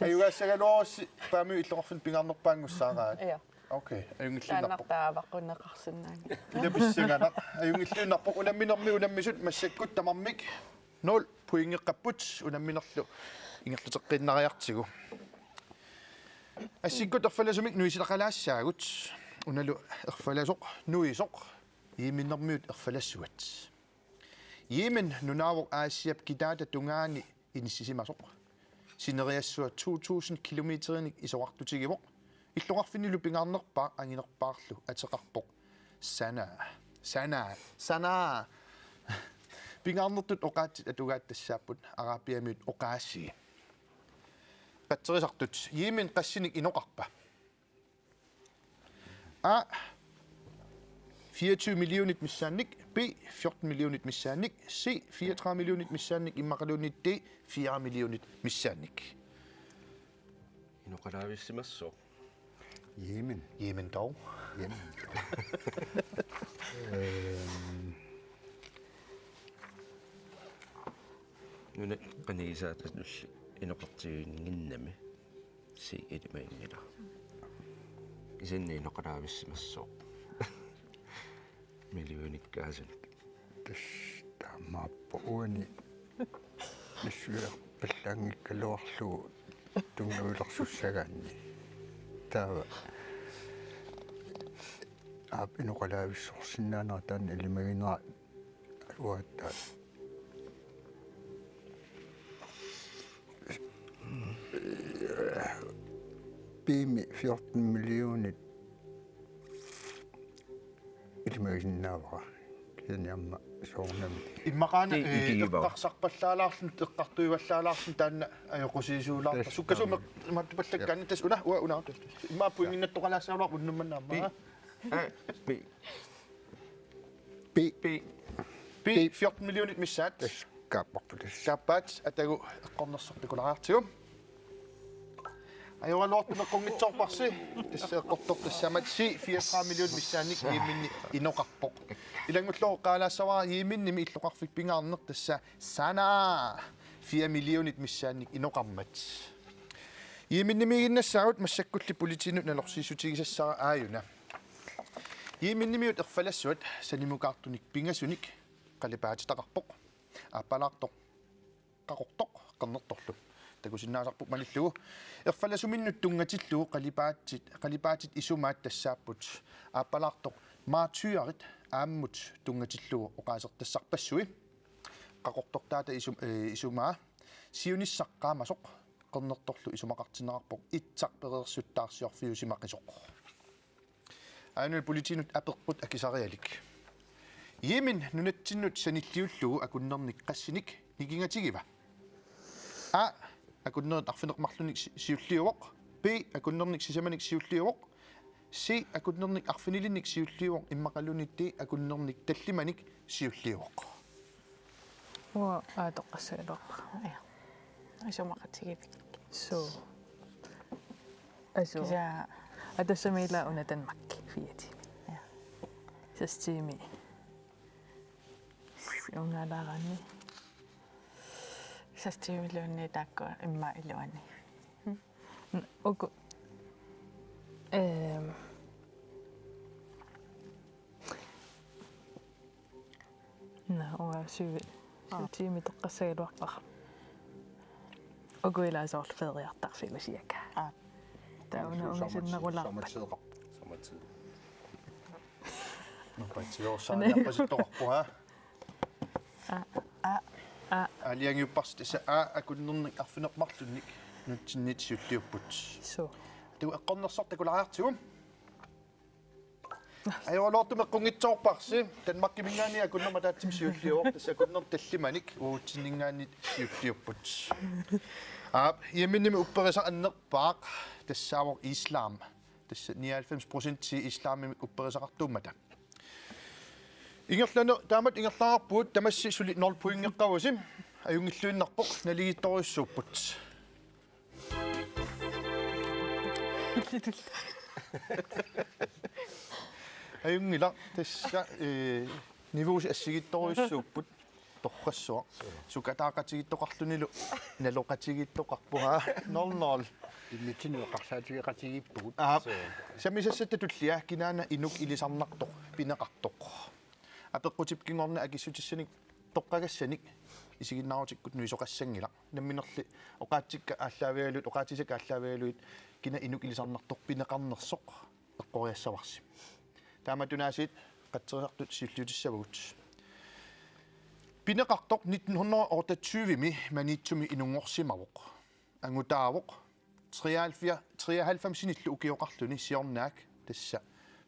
Ajugaassagaluarussi Paamiut illoqarfinni pingaarnerpaanngussaaraat. Ja. Okay, ajunngilluinnarpoq. Taannartaa avaqqunneqarsinnaanngilaq. Ila pissanganaq. Ajunngilluinnarpoq, unamminermi unammisut massakkut tamarmik nul pointeqqapput, unamminerlu ingerlateqqiinnariartigu. Assikkut erfalasumik nuisilaqalaassaagut. Unalu erfalasoq nuisoq Yemenermiut erfalassuat. Yemen nunaavoq Asiap kitaata tungaani inissisimasoq. Sineriassua to tusind kilometerinik isorartutigivoq. Illoqarfinnilu pingaarnerpaaq anginerpaarlu ateqarpoq Sanaa. Sanaa. Sanaa. Pingaarnertut oqaatsit atugaat tassaapput Arabiamiut oqaasii. Qatserisartut: Yemen qassinik inoqarpa? A, fireogtyve millionit missaannik, B, fjorten millionit missaannik, C, fireogtredive millionit missaannik, immaqaluunniit D, fire millionit missaannik. Inoqalaavissimassooq. Yemen. Yemen dog. Yemen. Øhm. Nunat qinigisaata tulli inoqartiginnginnami C ilimaginngilaq. Kisianni inoqalaavissimassooq. Millionikkaasunik. Tassa taamaappoq uani nassuiarpallaanngikkaluarlugu tunngavilersussagaanni. Taava aap inoqalaavissorsinnaanera taanna ilimaginera uattaaq. B-mi fjorten millionit ilimagisinnaavara. Kisianni aamma soorunami. Immaqaana, Ti-, eh, ikigiva. Eqqarsarpallaalaarluni, eqqartuivallaalaarluni taanna ajoqusiisuulaarpa. Tassa sukkasuumik taama. Imaattupallakkaanik tassa una, ua, una. Immaqa pointinnattoqalaassaagaluarpoq unnummanna aamma. Pi-, aa? Eh, pi-, Pi. Pi. Pi. Pi fjorten millionit missaat. Tassa kaapparput tassa. Kaappaat, atagu eqqornersortakulaartigu. Ajoraluartumik eqqunngitsoorparsi. Tassa eqqortoq tassaamat C fireogtredive millionit missaannik Yemenimi inoqarpoq. Ilanngullugu eqqaalaassavara Yemenimi illoqarfik pingaarneq tassa Sanaa fire millionit missaannik inoqarmat. Yemenimiiginnassaagut massakkulli politiinut nalorsiissutigisassara aajuna. Yemenimiut erfalassuat sanimukaartunik pingasunik qalipaatitaqarpoq. Aappalaartoq Qaqortoq Qernertorlu. Takusinnaasarput malillugu. Erfalasuminnut tunngatillugu qalipaatit, qalipaatit isumaat tassaapput. Aappalaartoq Martyrit aammut tunngatillugu oqaasertassarpassui. Qaqortortaata isum-, eh, isumaa. Siunissaq qaamasoq Qernertorlu isumaqartinneqarpoq itsaq pereersuttaarsiorfiusimaqisoq. Aajuna politiinut apeqqut akisarialik. Yemen nunatsinnut sanilliullugu akunnernik qassinik nikingatigiva? A. Akunnernik arfineq-marlunnik si-, siulliuvoq. B. Akunnernik sisamanik siulliuvoq. C. Akunnernik arfinilinnik siulliuvoq immaqaluunniit D. Akunnernik tallimanik siulliuvoq. Uanga A toqqassagaluarpara. Ja. Isumaqatigiipput. Suu. Asu. Kisianni. Aa, tassami ila una Danmarki fire tiimi. Ja. Seks tiimi. Ungaalaaraanni. Seks tiimiluunniit taakku immaqa iluanni. N-, uku. Ehm. Nå, uanga syv, syv Aa. Tiimi toqqassagaluarpara. Uku ila soorlu feriartarfiusiagaa. Aa. Taava una ungasinnerulaarpat. Sommertider. Sommertider. Nå, patsiorsaaniarpasittoqarpoq, haa? Aa. Aa. Aa. Aalajangiupparsi tassa A akunnernik arfineq-marlunnik nunatsinnit siulliupput. Suu. Taava eqqornersortakulaartigu. Ajoraluartumik eqqunngitsoorparsi, Danmarkiminngaanniit akunnerma ataatsimik siulliuvoq, tassa akunnerma tallimanik uagutsinninngaanniit siulliupput. Aap, Yemenimi upperisaq annerpaaq, tassaavoq islam. Tassa nioghalvfems procent islamimik upperisaqartuummata. Ingerlaner-, taamatut ingerlareerpugut, tamassi suli nul pointeqqavusi, ajunngilluinnarpoq, naligiittorujussuupput. Ajunngilaq tassa, eh, nivuusi assigiittorujussuupput torrassuaq. Sukataaqatigiittoqarlunilu naloqatigiittoqarpoq, haa, nul nul. Immitsinnut eqqarsaatigeqatigiippugut. Aap. Suu. Sammisassatta tullia kinaana inuk ilisarnartoq pineqartoq. Apeqqutip kingorna akissutissanik toqqagassanik isiginnaarutikkunnut isoqassanngilaq. Namminerli oqaatsikka aallaavigalugit, oqaatsisakka aallaavigalugit kina inuk ilisarnartoq pineqarnersoq eqqoriassavarsi. Taamatut aasiit qatserisartut siulliutissavagut. Pineqartoq nitten hundrede og otteogtyve-mi Maniitsumi inunngorsimavoq. Angutaavoq treoghalvfjerds, treoghalvfemsinillu ukioqarluni siornaak tassa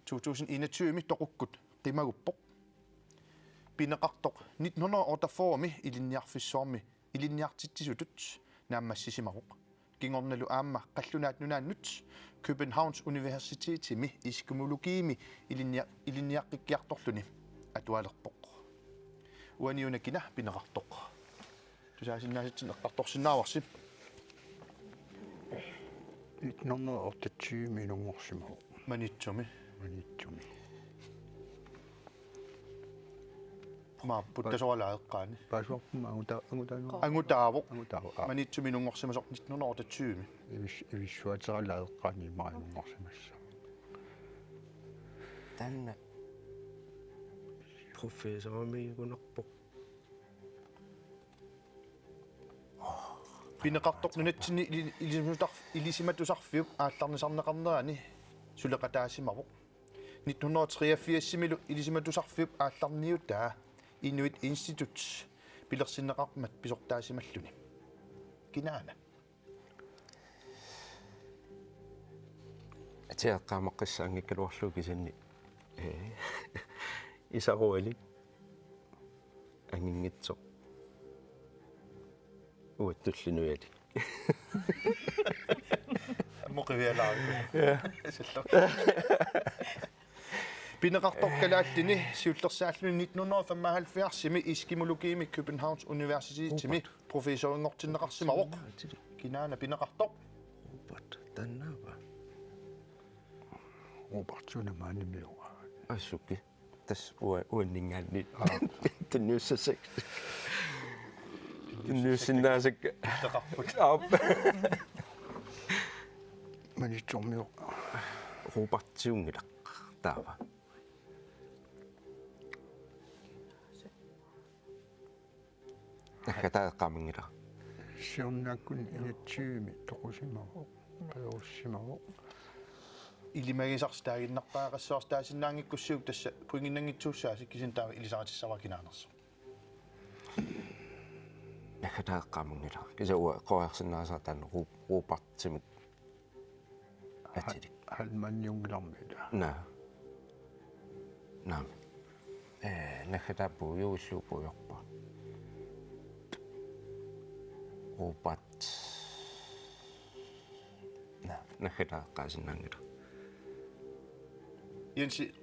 to tusind enogtyve-mi toqukkut qimaguppoq. Pineqartoq nitten hundrede og otteogfyrre-mi ilinniarfissuarmi ilinniartitsisutut naammassisimavoq. Kingornalu aamma Qallunaat Nunaannut Københavns Universitetimi eskimologiimi ilinnia-, ilinniaqqikkiartorluni atualerpoq. Uaniuna kina pineqartoq? Tusaasinnaasatsinnik eqqartorsinnaavarsi. Nitten hundrede og otteogtyve-mi inunngorsimavoq. Maniitsumi. Maniitsumi. Maapputtasoralu eqqaani. Paasuarput anguta-, angutaanu. Angutaavoq. Angutaavoq. Aa. Maniitsumi inunngorsimasoq nitten hundrede og otteogtyve. Ivis-, ivissuateralalu eqqaani immaqa inunngorsimassaaq. Taanna professorimiigunarpoq. Pineqartoq nunatsinni ili-, ilisimatusarf-, ilisimatusarfiup aallarnisarneqarnerani suleqataasimavoq. Nitten hundrede og treogfirsimilu ilisimatusarfiup aallarniutaa Inuit Institut pilersinneqarmat pisortaasimalluni. Kinaana? Atia eqqaamaqqissaanngikkaluarlugu kisianni. Ee. Isarualik. Anginngitsoq. Uattulli nujalik. Ammut qivialaaruk. Ja. Sillu. Pineqartoq kalaallinit siullersaalluni nitten hundrede og femoghalvfjerdsimi eskimologimi Københavns Universitetimi professorinngortinneqarsimavoq. Kinaana pineqartoq? Robert, taannaava? Robert, suna maanimiuga? Assuki. Tassa ua-, uanninngaanniit. Aa. Tunniussassakka. Tunniussinnaasakka. Ittaqarput. Aap. Maniitsormiu. Robertiunngilaq taava. Naggataa eqqaamanngilara. Siornaakkut enogtyvemi toqusimavoq, qajorussimavoq. Ilimagisarsi taaginnartariaqassavarsi taasinnaanngikkussiuk tassa pointinnanngitsuussaasi kisianni taava ilisaritsissavara kinaanersoq. Naggataa eqqaamanngilara. Kisianni uanga eqqoriarsinnaasara taanna Ro-, Robertimik. Atilik. Hal-, Halmanniunngilarmi ila. Naa. Naamik. Ee, naggataa puiuillu puiorpa. Robert. Naa, naggataa eqqaasinnaanngilaq. Jensi,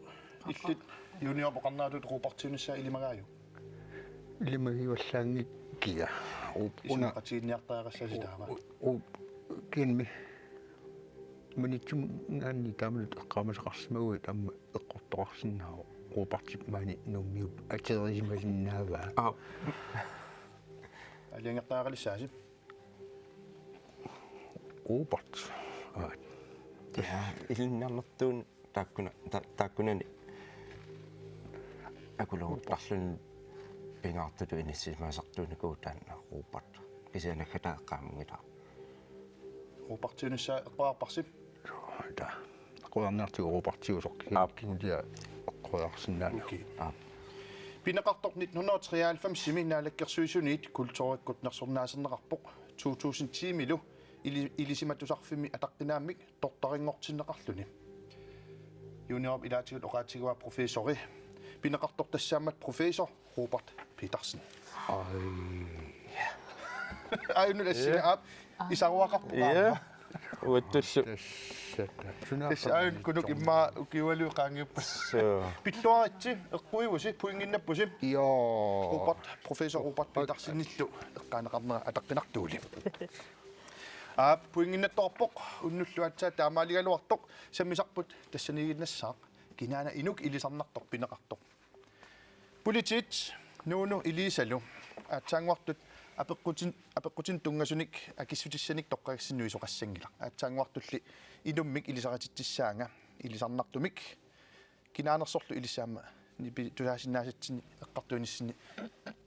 illit junior oqarneratut Robertiunissaa ilimagaajuk? Ilimagivallaanngikkiga. Up-, una. Isimaqatiginniartariaqassaasi taava. U-, u-, kinmi. Maniitsunngaanniit taamatut eqqaamasaqarsimaguit aamma eqqortoqarsinnaavoq. Robertip maani Nuummiut ateriisimasinnaavaa. Aa. Aalajangertariaqalissaasi. Robert. Aa. Ja, ilinniarnertuun taakkuna-, ta-, taakkunani akuluguttarluni pingaartutut inissisimasartuunikuuvoq taanna Robert. Kisianni naggataa eqqaamanngilara. Robertiunissaa eqqoriarparsi? Taa. Eqqoriarniartigu Robertiusoq. Aap. Kisianni eqqoriarsinnaaneq. Okay. Aap. Pineqartoq nitten hundrede og treoghalvfemsimi Naalakkersuisuniit kulturikkut nersornaaserneqarpoq. To tusind timilu ili-, ilisimatusarfimmi ataqqinaammik toqqarinngortinneqarluni. Juniorip ilaatigut oqaatigivaa professori. Pineqartoq tassaammat professor Robert Petersen. Ai. Aajuna assiga. Ja. Aap. Isaruaqarpoq. Ja. Aamma. Uattullu. Tassata. Suna. Tassa aajuna Kunuk immaqa ukiualu qaangiuppat. Suu. Pilluaritsi, eqquivusi, pointinnappusi. Joo. Robert, professor Robert Petersenillu eqqaaneqarnera ataqqinartuuli. Aap, pointinnattoorpoq, unnullu aatsaat taamaaligaluartoq, sammisarput tassaniiginnassaaq, kinaana inuk ilisarnartoq pineqartoq. Politiit, Nuunu Elisalu, aatsaannguartut apeqqutin-, apeqqutinik tunngasunik akissutissanik toqqagassinnuisoqassanngilaq. Aatsaannguartulli inummik ilisarititsissaanga, ilisarnartumik, kinaanersorlu ilissi aamma nipi-, tusaasinnaasatsinni eqqartuinissinni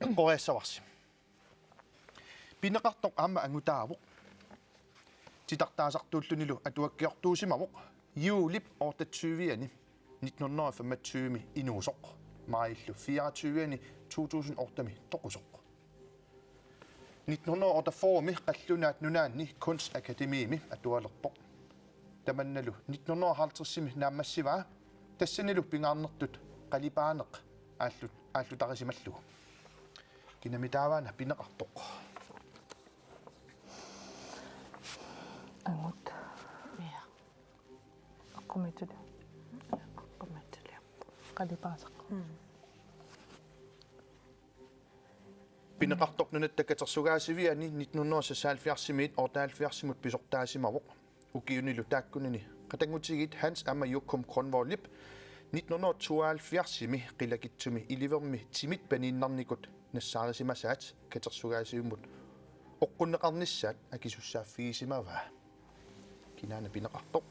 eqqoriassavarsi. Pineqartoq aamma angutaavoq. Titartaasartuullunilu atuakkiortuusimavoq juulip otteogtyve-ani nitten hundrede og femogtyve-mi inuusoq. Maajillu fireogtyve-ani to tusind otte-mi toqusoq. Nitten hundrede og otteogfyrre-mi Qallunaat Nunaanni Kunstakademiimi atualerpoq. Tamannalu nitten hundrede og halvtreds-imi naammassivaa, tassanilu pingaarnertut qalipaaneq aallut-, aallutarisimallugu. Kinami taavaana pineqartoq? Angut. Ja. Eqqumiitsuliaq. Eqqumiitsuliaq. Qalipaasaq. Mm. Pineqartoq Nunatta Katersugaasiviani nitten hundrede og seksoghalvfjerds-imiit otteoghalvfjerds-imut pisortaasimavoq. Ukiunilu taakkunani qatanngutigiit Hans aamma Jokum Grønvoldip Nitten hundrede og tooghalvfjerdsimi qilakitsumi ilivermi timit paniinnarnikut nassaarisimasaat katersugaasivimmut oqqunneqarnissaat akisussaaffigisimavaa. Kinaana pineqartoq?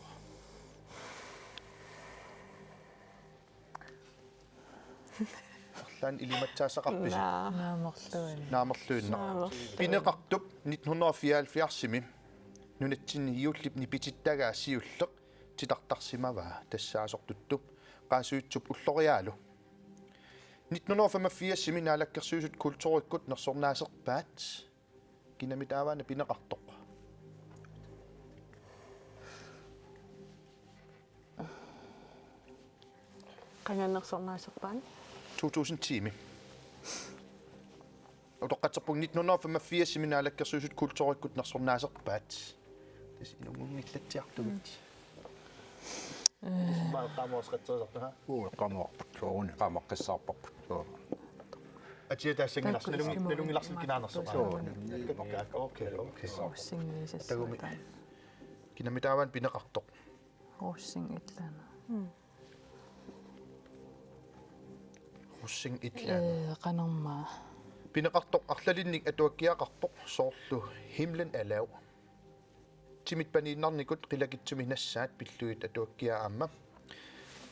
Arlaannik ilimatsaassaqarpisi? Naa. Naamerluinnaq. Naamerluinnaq. Naamerluinnaq. Pineqartup nitten hundrede og fireoghalvfjerdsimi nunatsinni juullip nipitittagaa siulleq titartarsimavaa tassaasortuttup Qaasuitsup ulloriaalu. Nitten hundrede og femogfirsimi Naalakkersuisut kulturikkut nersornaaserpaat. Kinami taavaana pineqartoq? Qanga nersornaaserpaat? To tusind ti-mi. Utoqqatserpunga nitten hundrede og femogfirsimi Naalakkersuisut kulturikkut nersornaaserpaat. Tassa inunngunngilaatsiartumik. Tassa eqqaamoortoq qatserisartoq, ha? Uu, eqqaamoorput. Sooruna. Eqqaamoqqissaarparput. Soo. Atia taassanngilaq. Taakku nalungi-, isumaqarput. Nalunngilaq kinaanersoq. Soo, nalunngilaq. Okay, okay. Russingiisassaaq. Tagumi. Kinami taavaana pineqartoq? Russing et eller andet. Mm. Russing et eller andet. Øh, qanormaa. Pineqartoq arlalinnik atuakkiaqarpoq soorlu Himlen er lav. Timit paniinnarnikut qilakitsumi nassaat pillugit atuakkiaa aamma.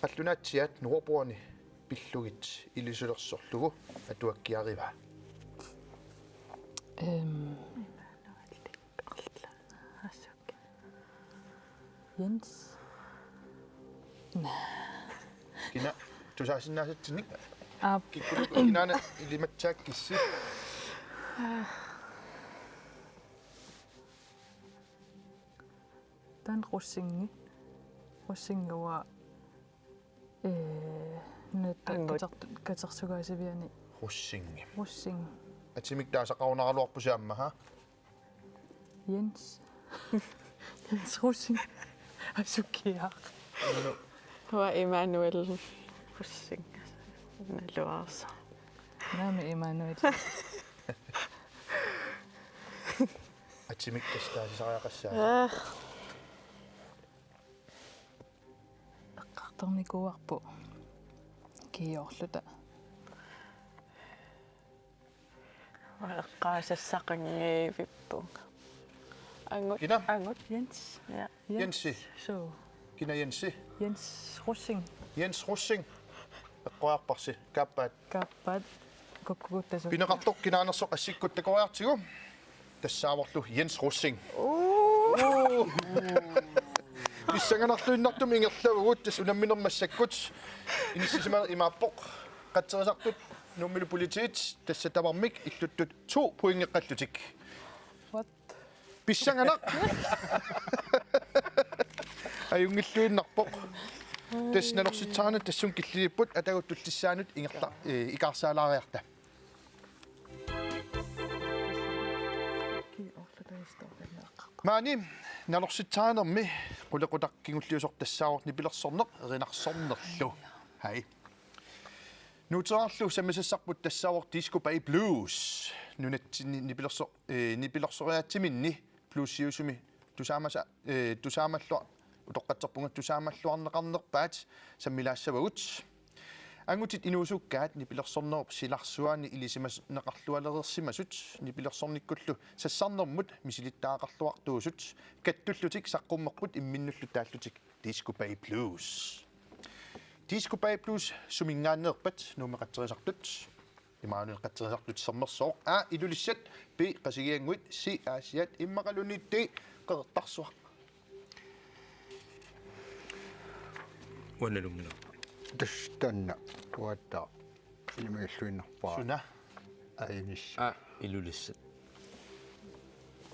Qallunaatsiaat nordbordini pillugit ilusilersorlugu atuakkiarivaa. Øhm. Jens. Naa. Kina tusaasinnaasatsinnik? Aap. Kikkunuku kinaana ilimatsaakkissi? Taanna Russingi. Russingi uanga, øh, netta Angut. Kater-, katersugaasiviani. Russingi. Russing. Atimik taasaqarunaraluarpusi aamma, ha? Jens. Jens Rosing. Asukiaq. Uanga Immanuel Rosing. Naluarsa. Naamik Immanuel. Atimik taasisariaqassaaq. Ah. Eqqartornikuuarput. Kiiorluta. Eqqaasassaqanngivippunga. Angut. Kina? Angut. Jens. Ja. Jensi. Suu. Kina Jensi? Jens Rosing. Jens Rosing. Eqqoriarparsi. Kaappaat. Kaappaat. Kukkukuttasut. Pineqartoq kinaanersoq assikkut takoriartigu. Tassaavorlu Jens Rosing. Uu. Pissanganarluinnartumik ingerlavugut, tassa unammineq massakkut. Inissisimaneq imaappoq. Qatserisartut Nuummilu politiit, tassa tamarmik illuttut to pointeqqallutik. What? Pissanganaq. Ajunngilluinnarpoq. Tassa nalorsitsisarneq tassunga killiliipput, atagu tullissaanut ingerla-, eh, ikaarsaalaariarta. Maani nalorsitsisarnermi qulequtaq kingulliusoq tassaavoq nipilersorneq erinarsornerlu. Hai. Nuuteerarlu sammisassarput tassaavoq Disco Bay Blues. Nunatsinni nipilerso-, eh, nipilersoriaatsiminni bluesiusumi tusaamasa-, eh, tusaamallua-, utoqqatserpunga tusaamalluarneqarnerpaat sammilaassavagut. Angutit inuusukkaat nipilersornerup silarsuaani ilisimaneqarlualereersimasut nipilersornikkullu sassarnermut misilittagaqarluartuusut kattullutik saqqummerput imminnullu taallutik Disco Bay Blues. Disco Bay Blues suminngaanneerpat Nuummi qatserisartut? Imaluunniit qatserisartut Sermersooq, A Ilulissat, B Qasigiannguit, C Aasiaat immaqaluunniit D Qeqertarsuaq. Uanga nalunngilara. Tassa taanna uatta ilumigilluinnarpara. Suna? Aajunissaq. A Ilulissat.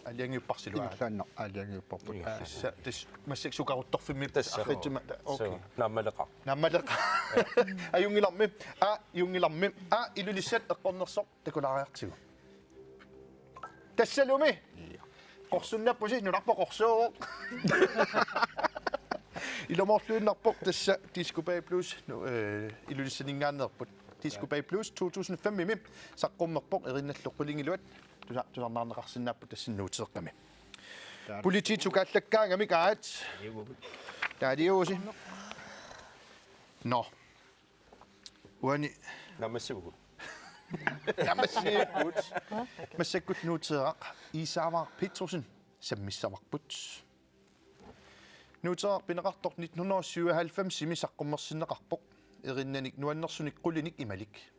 Aalajangiupparsilu? Ingerlaannaq aalajangiupparput. Ingerlaannaq. Tassa, tassa massakkut sukaruttorfimmi. Tassa. Arriitsima-, okay. Suu, naammaleqaaq. Naammaleqaaq. Ajunngilarmi. A, ajunngilarmi. A Ilulissat eqqornersoq takulaariartigu. Tassalumi. Ja. Qorsunnappusi, nunarput qorsuuvoq. Ilumoorluinnarpoq tassa Disco Bay Blues, nu, eh, Ilulissaninngaanneerput. Disco Bay Blues to tusind fem-imi saqqummerpoq, erinnallu qulingiluat tusa-, tusarnaarneqarsinnaapput tassa nuuteeqqami. Taar. Politiit sukaallakkaangamik aat. Taaliuvusi. Nå. Uani. Naammassivugut. Naammassivugut. Massakkut Nuuteeraq Isaavaaq Petrussen sammissavarput. Nuuteeraq pineqartoq nitten hundrede og syvoghalvfems-imi saqqummersinneqarpoq. Erinnanik nuannersunik qulinik imalik.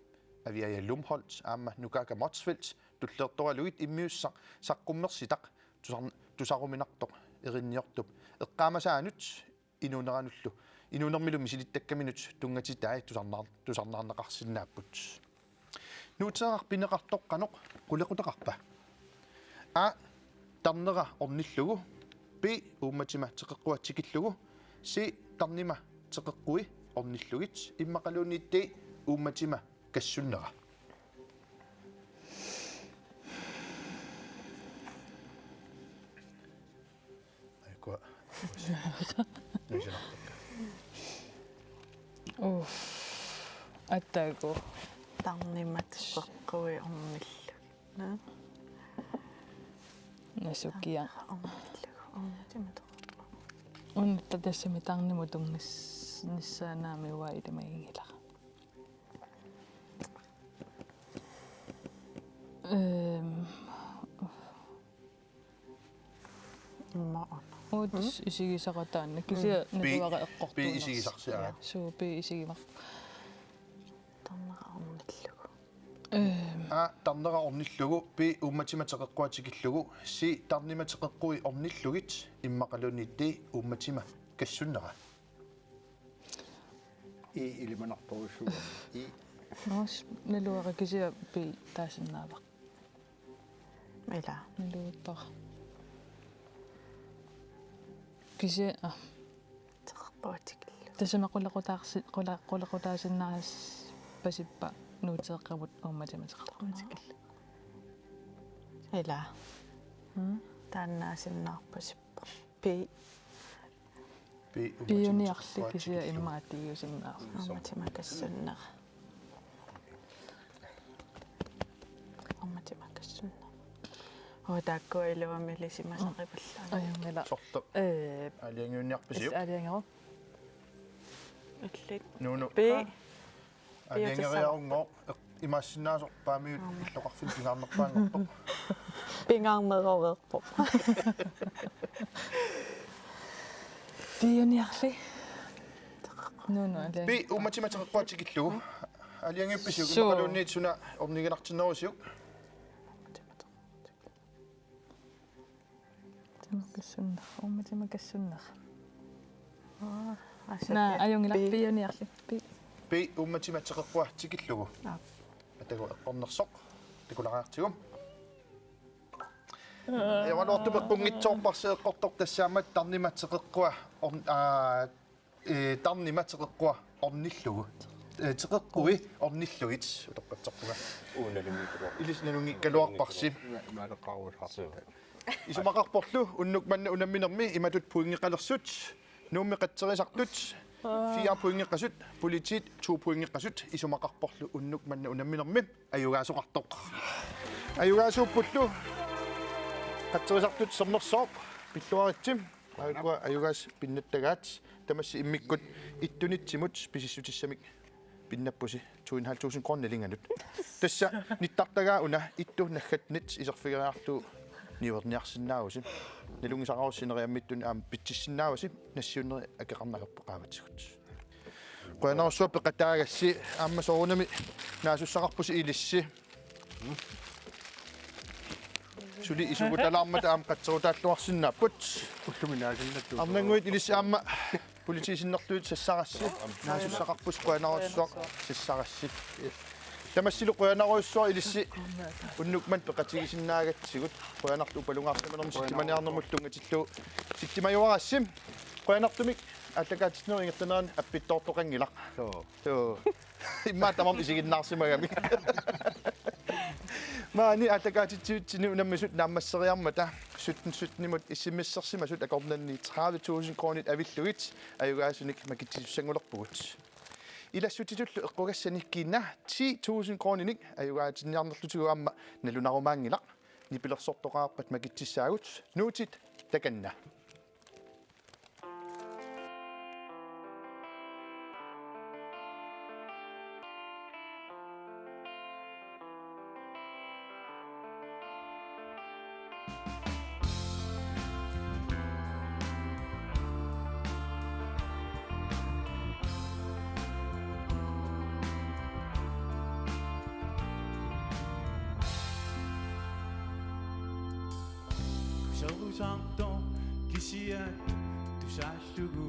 Aviaja Lumholt aamma Nukaaka Motzfeldt tulliortoralugit immiussaq saqqummersitaq tusar-, tusaruminartoq erinniortup eqqaamasaanut inuuneranullu, inuunermilu misilittakkaminut tunngatitai tusarnaar-, tusarnaarneqarsinnaapput. Nuuteeraq pineqartoq qanoq qulequtaqarpa? A. Tarnera ornillugu. B. Uummatima teqeqqua tikillugu. C. Tarnima teqeqqui ornillugit. Immaqaluunniit D. Uummatima kassunnera. Aikua. Nuisinartakka. Uff. Attaaku. Tarnima teqeqqui ornillugit. Naa. Nasukia. Ornillugit. Ornillugit. Unnutta tassami tarnimut tunngis-, nissaanaami uanga ilimaginngilara. Ehm. Immaqa. Uut isigisara taanna. Kisianni B, naluara eqqortuunersoq. B isigisarsi, aa. Suu, B isigivarput. Tarnera ornillugu. Ehm. A, tarnera ornillugu, B, uummatima teqeqqua tikillugu, C, tarnima teqeqqui ornillugit, immaqaluunniit D, uummatima kassunnera. I ilimanartorujussuuvoq. I. Noos, naluara kisianni B taasinnaavara. Ila. Naluara. Kisianni, aa. Teqeqqua tikillugu. Tassami qulequtaarsi-, qule-, qulequtaasinnaarpasippa Nuuteeqqamut uummatima teqeqqua tikillugu. Ila. Hmm? Taannaasinnaarpasippa. Pi. Pi-, piuniarli kisianni immaqa tiiusinnaarpoq. Uummatima kassunnera. Uummatima kassunnera. Oo, taakkua iluamik ilisimasaqipallaa. Ajunngilaq. Sorleq. Ee. Aalajangiunniarpisiuk? Aalajangeruvoq. Illit. Nuunu. Pi. Aalajangerunngilara, eq-, imaassinnaasoq Paamiut illoqarfinni pingaarnerpaanngorpoq. Pingaarneroreerpoq. Piuniarli. Nuunu, aalajangi-. Pi, uummatima teqeqqua tikillugu. Aalajangiuppisiuk? Suu. Immaqaluunniit suna orniginartinnerusiuk? Uummatima kassunnera, uummatima kassunnera. Aa, asa. Naa, pi-, ajunngilaq, pi-, piuniarli. Pi-. Pi, uummatima teqeqqua tikillugu. Aap. Atagu eqqornersoq. Takulaariartigu. Ajoraluartumik eqqunngitsoorparsi eqqortoq, tassaammat tarnima teqeqqua orn-, aa, ee, tarnima teqeqqua ornillugu. Ee, teqeqqui ornillugit. Utoqqatserpunga. Uu, nalunngikkaluar-. Ilissi nalunngikkaluarparsi. Ima-, imaaleqqaarusaarsi. Isumaqarporlu unnuk manna unamminermi imatut pointeqalersut. Nuummi qatserisartut fire pointeqasut, politiit to pointeqasut, isumaqarporlu unnuk manna unamminermi ajugaasoqartoq. Ajugaasuuppullu, qatserisartut sermersooq, pilluaritsi. Aajukua ajugaasat pinnattagaat, tamassi immikkut ittunitsimut pisissutissamik pinnappusi to en halv tusind kroner nalinganut. Tassa nittartagaa una ittu naggatnit iserfigeriarlugu niuerniarsinnaavusi. Nalunngisaqarussi sineriammittuni aamma pitsissinnaavasi, nassiunneri akeqarneq ajorpoq qaavatigut. Qujanarsuaq peqataagassi, aamma soorunami naasussaqarpusi ilissi. Suli isugutalaarmata aamma qatserutaalluarsinnaapput. Ullumi naasinnattuusoq. Arnannguit ilissi aamma politiit sinnerlugit sassarassi. Naasussaqarpusi, qujanarsuaq sassarassi. Tamassilu qujanarsuaq ilissi unnuk manna peqatigisinnaagatsigut. Qujanarlu upalungaarsimanermut sillimaniarnermullu tunngatillugu sillimajuarassi. Qujanartumik aallakaatitsinerup ingerlanerani appittoortoqanngilaq. Suu. Suu. Immaqa tamarmik isiginnaarsimagamik. Maani aallakaatitsivitsinni unammisut naammasseriarmata sytten sytten-imut S M S-ersimasut akornanni tredive tusind kronit avillugit ajugaasunik makitsisussangulerpugut. Ilassutitullu eqqugassani kina ti tusind kroninik ajugaatinniarnerlutigu aamma nalunarumaanngilaq. Nipilersortoqarpat makitsissaagut. Nuutit takanna. Tusartoq kisiat tusaallugu.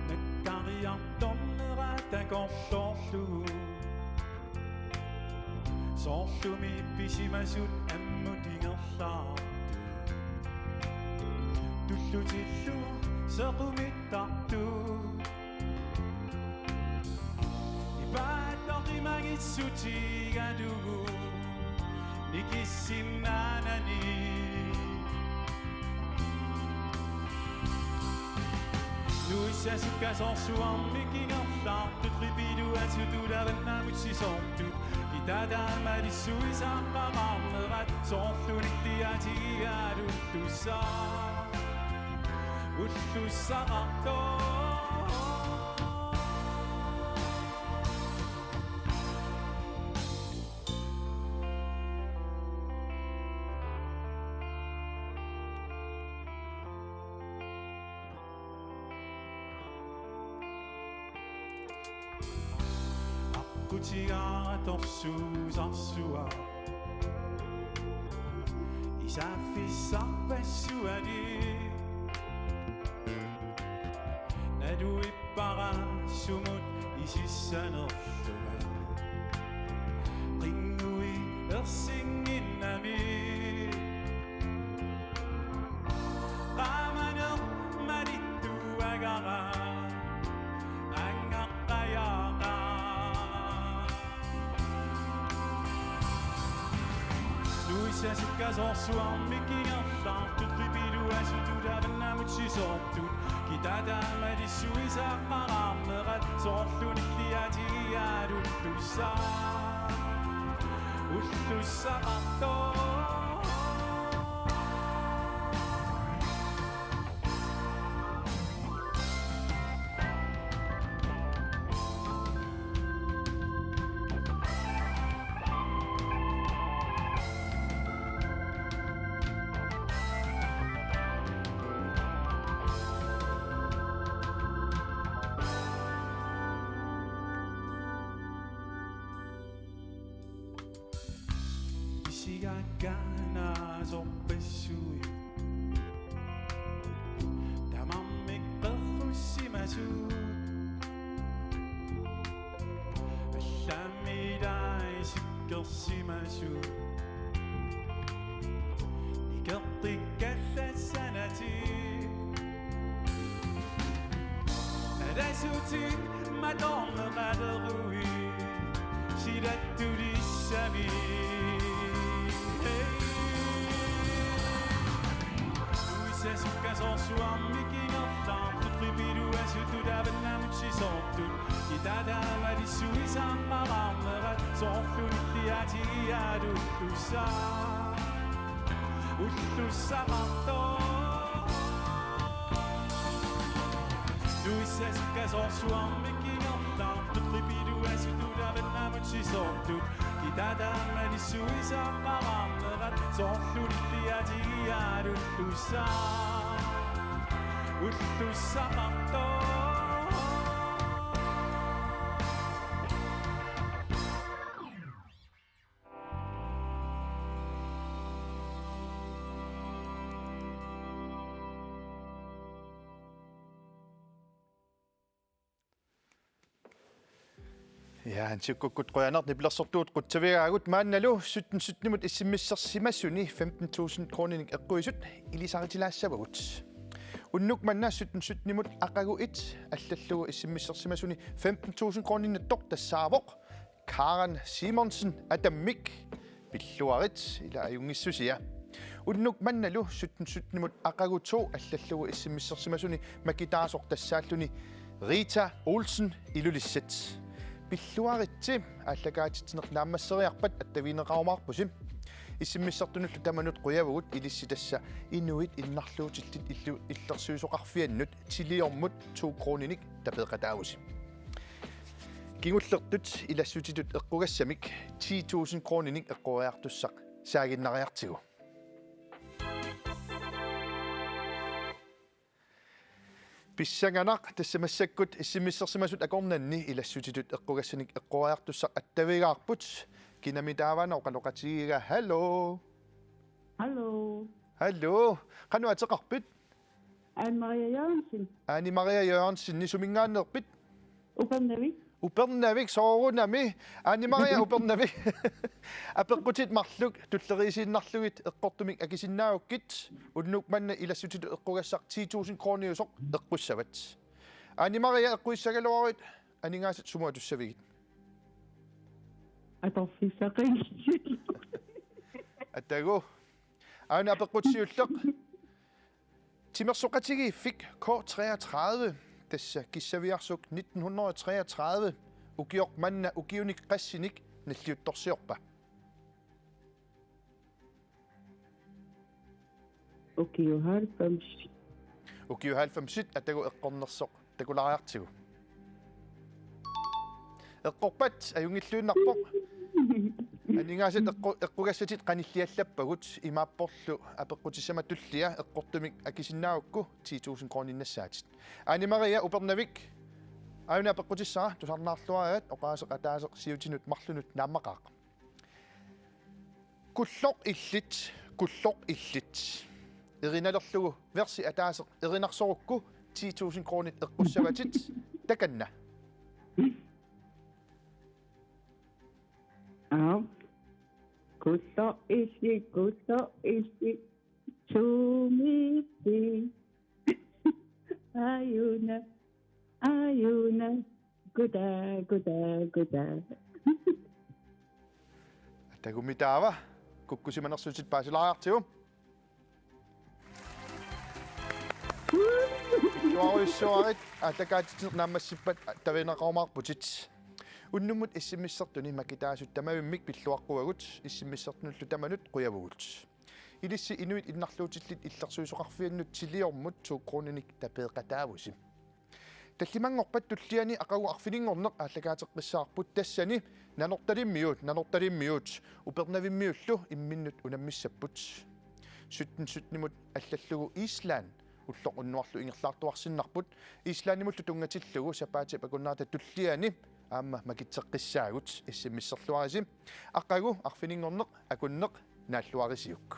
Nakkariartornera takorloorlugu. Soorlumi pisimasut ammut ingerlaartut. Tullutillu sequmittartut. Ipaattoqimagissutigalugu nikissinnaanani. Nuissa sukkasoorsuarmik ingerlaartut qipiluasutut avannamut sisortut. Kitaata malissuisaqqaqarnerat soorlulilli atigigalullussaq. Ullussaqartoq. Aqqutigaara torsuusarsuaq. Isaaffissarpassuali. Naluippara sumut isissanerlunga. Qinngui ersinnginnami. Qaamaneq malittuagara. Angaqqajaaqa. Nuissa sukkasoorsuarmik ingerlaartut qipiluasutut avannamut sisortut. Kitaata malissuisaqqaqarnerat soorlulilli atigigalullussaq. Ullussaqartoq. Isigakkaanaasorpassuit. Tamarmik qerrussimasut. Allamilai sikkersimasut. Ikertikkallassanatik. Alasutit matorneqaleruit silattulissavit. Hey. Nuissa sukkasoorsuarmik ingerlaartut qipiluasutut avannamut sisortut. Kitaata malissuisaqqaqarnerat soorlulilli atigigalullussaq. Ullussaqartoq. Nuissa sukkasoorsuarmik ingerlaartut qipiluasutut avannamut sisortut. Kitaata malissuisaqqaqarnerat soorlulilli atigigalullussaq. Ullussaqartoq. Ja, Hans Jukukkut qujanaq nipilersortugut qutsavigaagut. Maannalu sytten sytten-imut S M S-ersimasuni femten tusind kroninik eqquisut ilisaritsilaassavagut. Unnuk manna sytten sytten-imut aqagu et allallugu S M S-ersimasuni femten tusind kroninik toq tassaavoq Karen Simonsen Atammik. Pilluarit, ila ajunngissusia. Unnuk mannalu sytten sytten-imut aqagu to allallugu S M S-ersimasuni makitaasoq tassaalluni Rita Olsen Ilulissat. Pilluaritsi, aallakaatitsineq naammasseriarpat attavigineqarumaarpusi. S M S-ertunullu tamanut qujavugut, ilissi tassa inuit innarluutillit illu-, illersuisoqarfiannut Tiliormut to kroninik tapeeqataavusi. Kingullertut ilassutitut eqqugassamik ti tusind kroninik eqqoriartussaq saaginnariartigu. Pissanganaq, tassa massakkut S M S-ersimasut akornanni ilassutitut eqqugassanik eqqoriartussaq attavigaarput. Kinami taava oqaloqatigiga? Hallo. Hallo. Aluu, qanoq ateqarpit? Anne Maria Jørgensen. Anne Maria Jørgensen, suminngaanneerpit? Upernavik. Upernavik soorunami. Anne Maria Upernavik. Apeqqutit marluk tulleriisiinnarlugit eqqortumik akisinnaagukkit, unnuk manna ilassutitut eqqugassaq ti tusind kroniusoq eqqussavat. Anne Maria, eqqugissagaluaruit, aningaasat sumut atussavigit? Atorfissaqanngilaq. Atagu. Aana apeqqut siulleq. Timersoqatigiiffik K treogtredive, tassa kissaviarsuk nitten hundrede og treogtredive, ukioq manna ukiunik qassinik nalliuttorsiorpa? Ukiut halvfems. Ukiut halvfemsit, atagu eqqornersoq takulaariartigu. Eqqorpat, ajunngilluinnarpoq. Aningaasat eqqu-, eqqugassatit qanilliallappagut, imaapporlu apeqqutissama tullia eqqortumik akisinnaagukku ti tusind kroninnassaatit. Anne Maria Upernavik, aana apeqqutissara tusarnaarluariat, oqaaseq ataaseq siutinut marlunut naammaqaaq. Kulloq illit, kulloq illit. Erinalerlugu versi ataaseq erinarsorukku ti tusind kronit eqqussavatit, takanna. Aap. Kulloq illit, kulloq illit. Tuumiitsi. Aajuna, aajuna. Kutaa, kutaa, kutaa. Atagu, taava kukkusimanersutit paasilaariartigu. Pilluarujussuarit, aallakaatitsineq naammassippat tavineqarumaarputit. Unnummut S M S-ertuni makitaasut tamavimmik pilluaqquagut, S M S-ertunullu tamanut qujavugut. Ilissi inuit innarluutillit illersuisoqarfiannut Tiliormut to kroninik tapeeqataavusi. Tallimanngorpat tulliani aqagu arfininngorneq aallakaateqqissaarput, tassani Nanortalimmiut, Nanortalimmiut Upernavimmiullu imminnut unammissapput. Sytten syttenimut allallugu Island ulloq unnuarlu ingerlaartuarsinnarput. Islandimullu tunngatillugu sapaatip akunnerata tulliani aamma makitseqqissaagut, S M S-erluarisi. Aqagu arfininngorneq akunneq naalluarisiuk.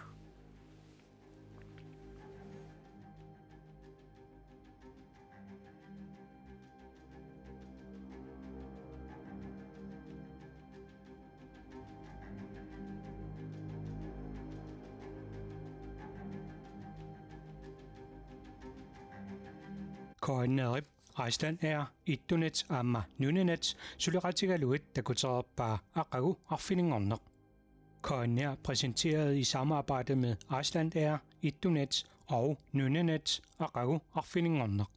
K N R-ip, Icelandair, Etunet aamma Nunanet suleqatigalugit takutereerpaa aqagu arfininngorneq. K N R præsenteret i samarbejde med Icelandair, Etunet og Nunanet, aqagu arfininngorneq.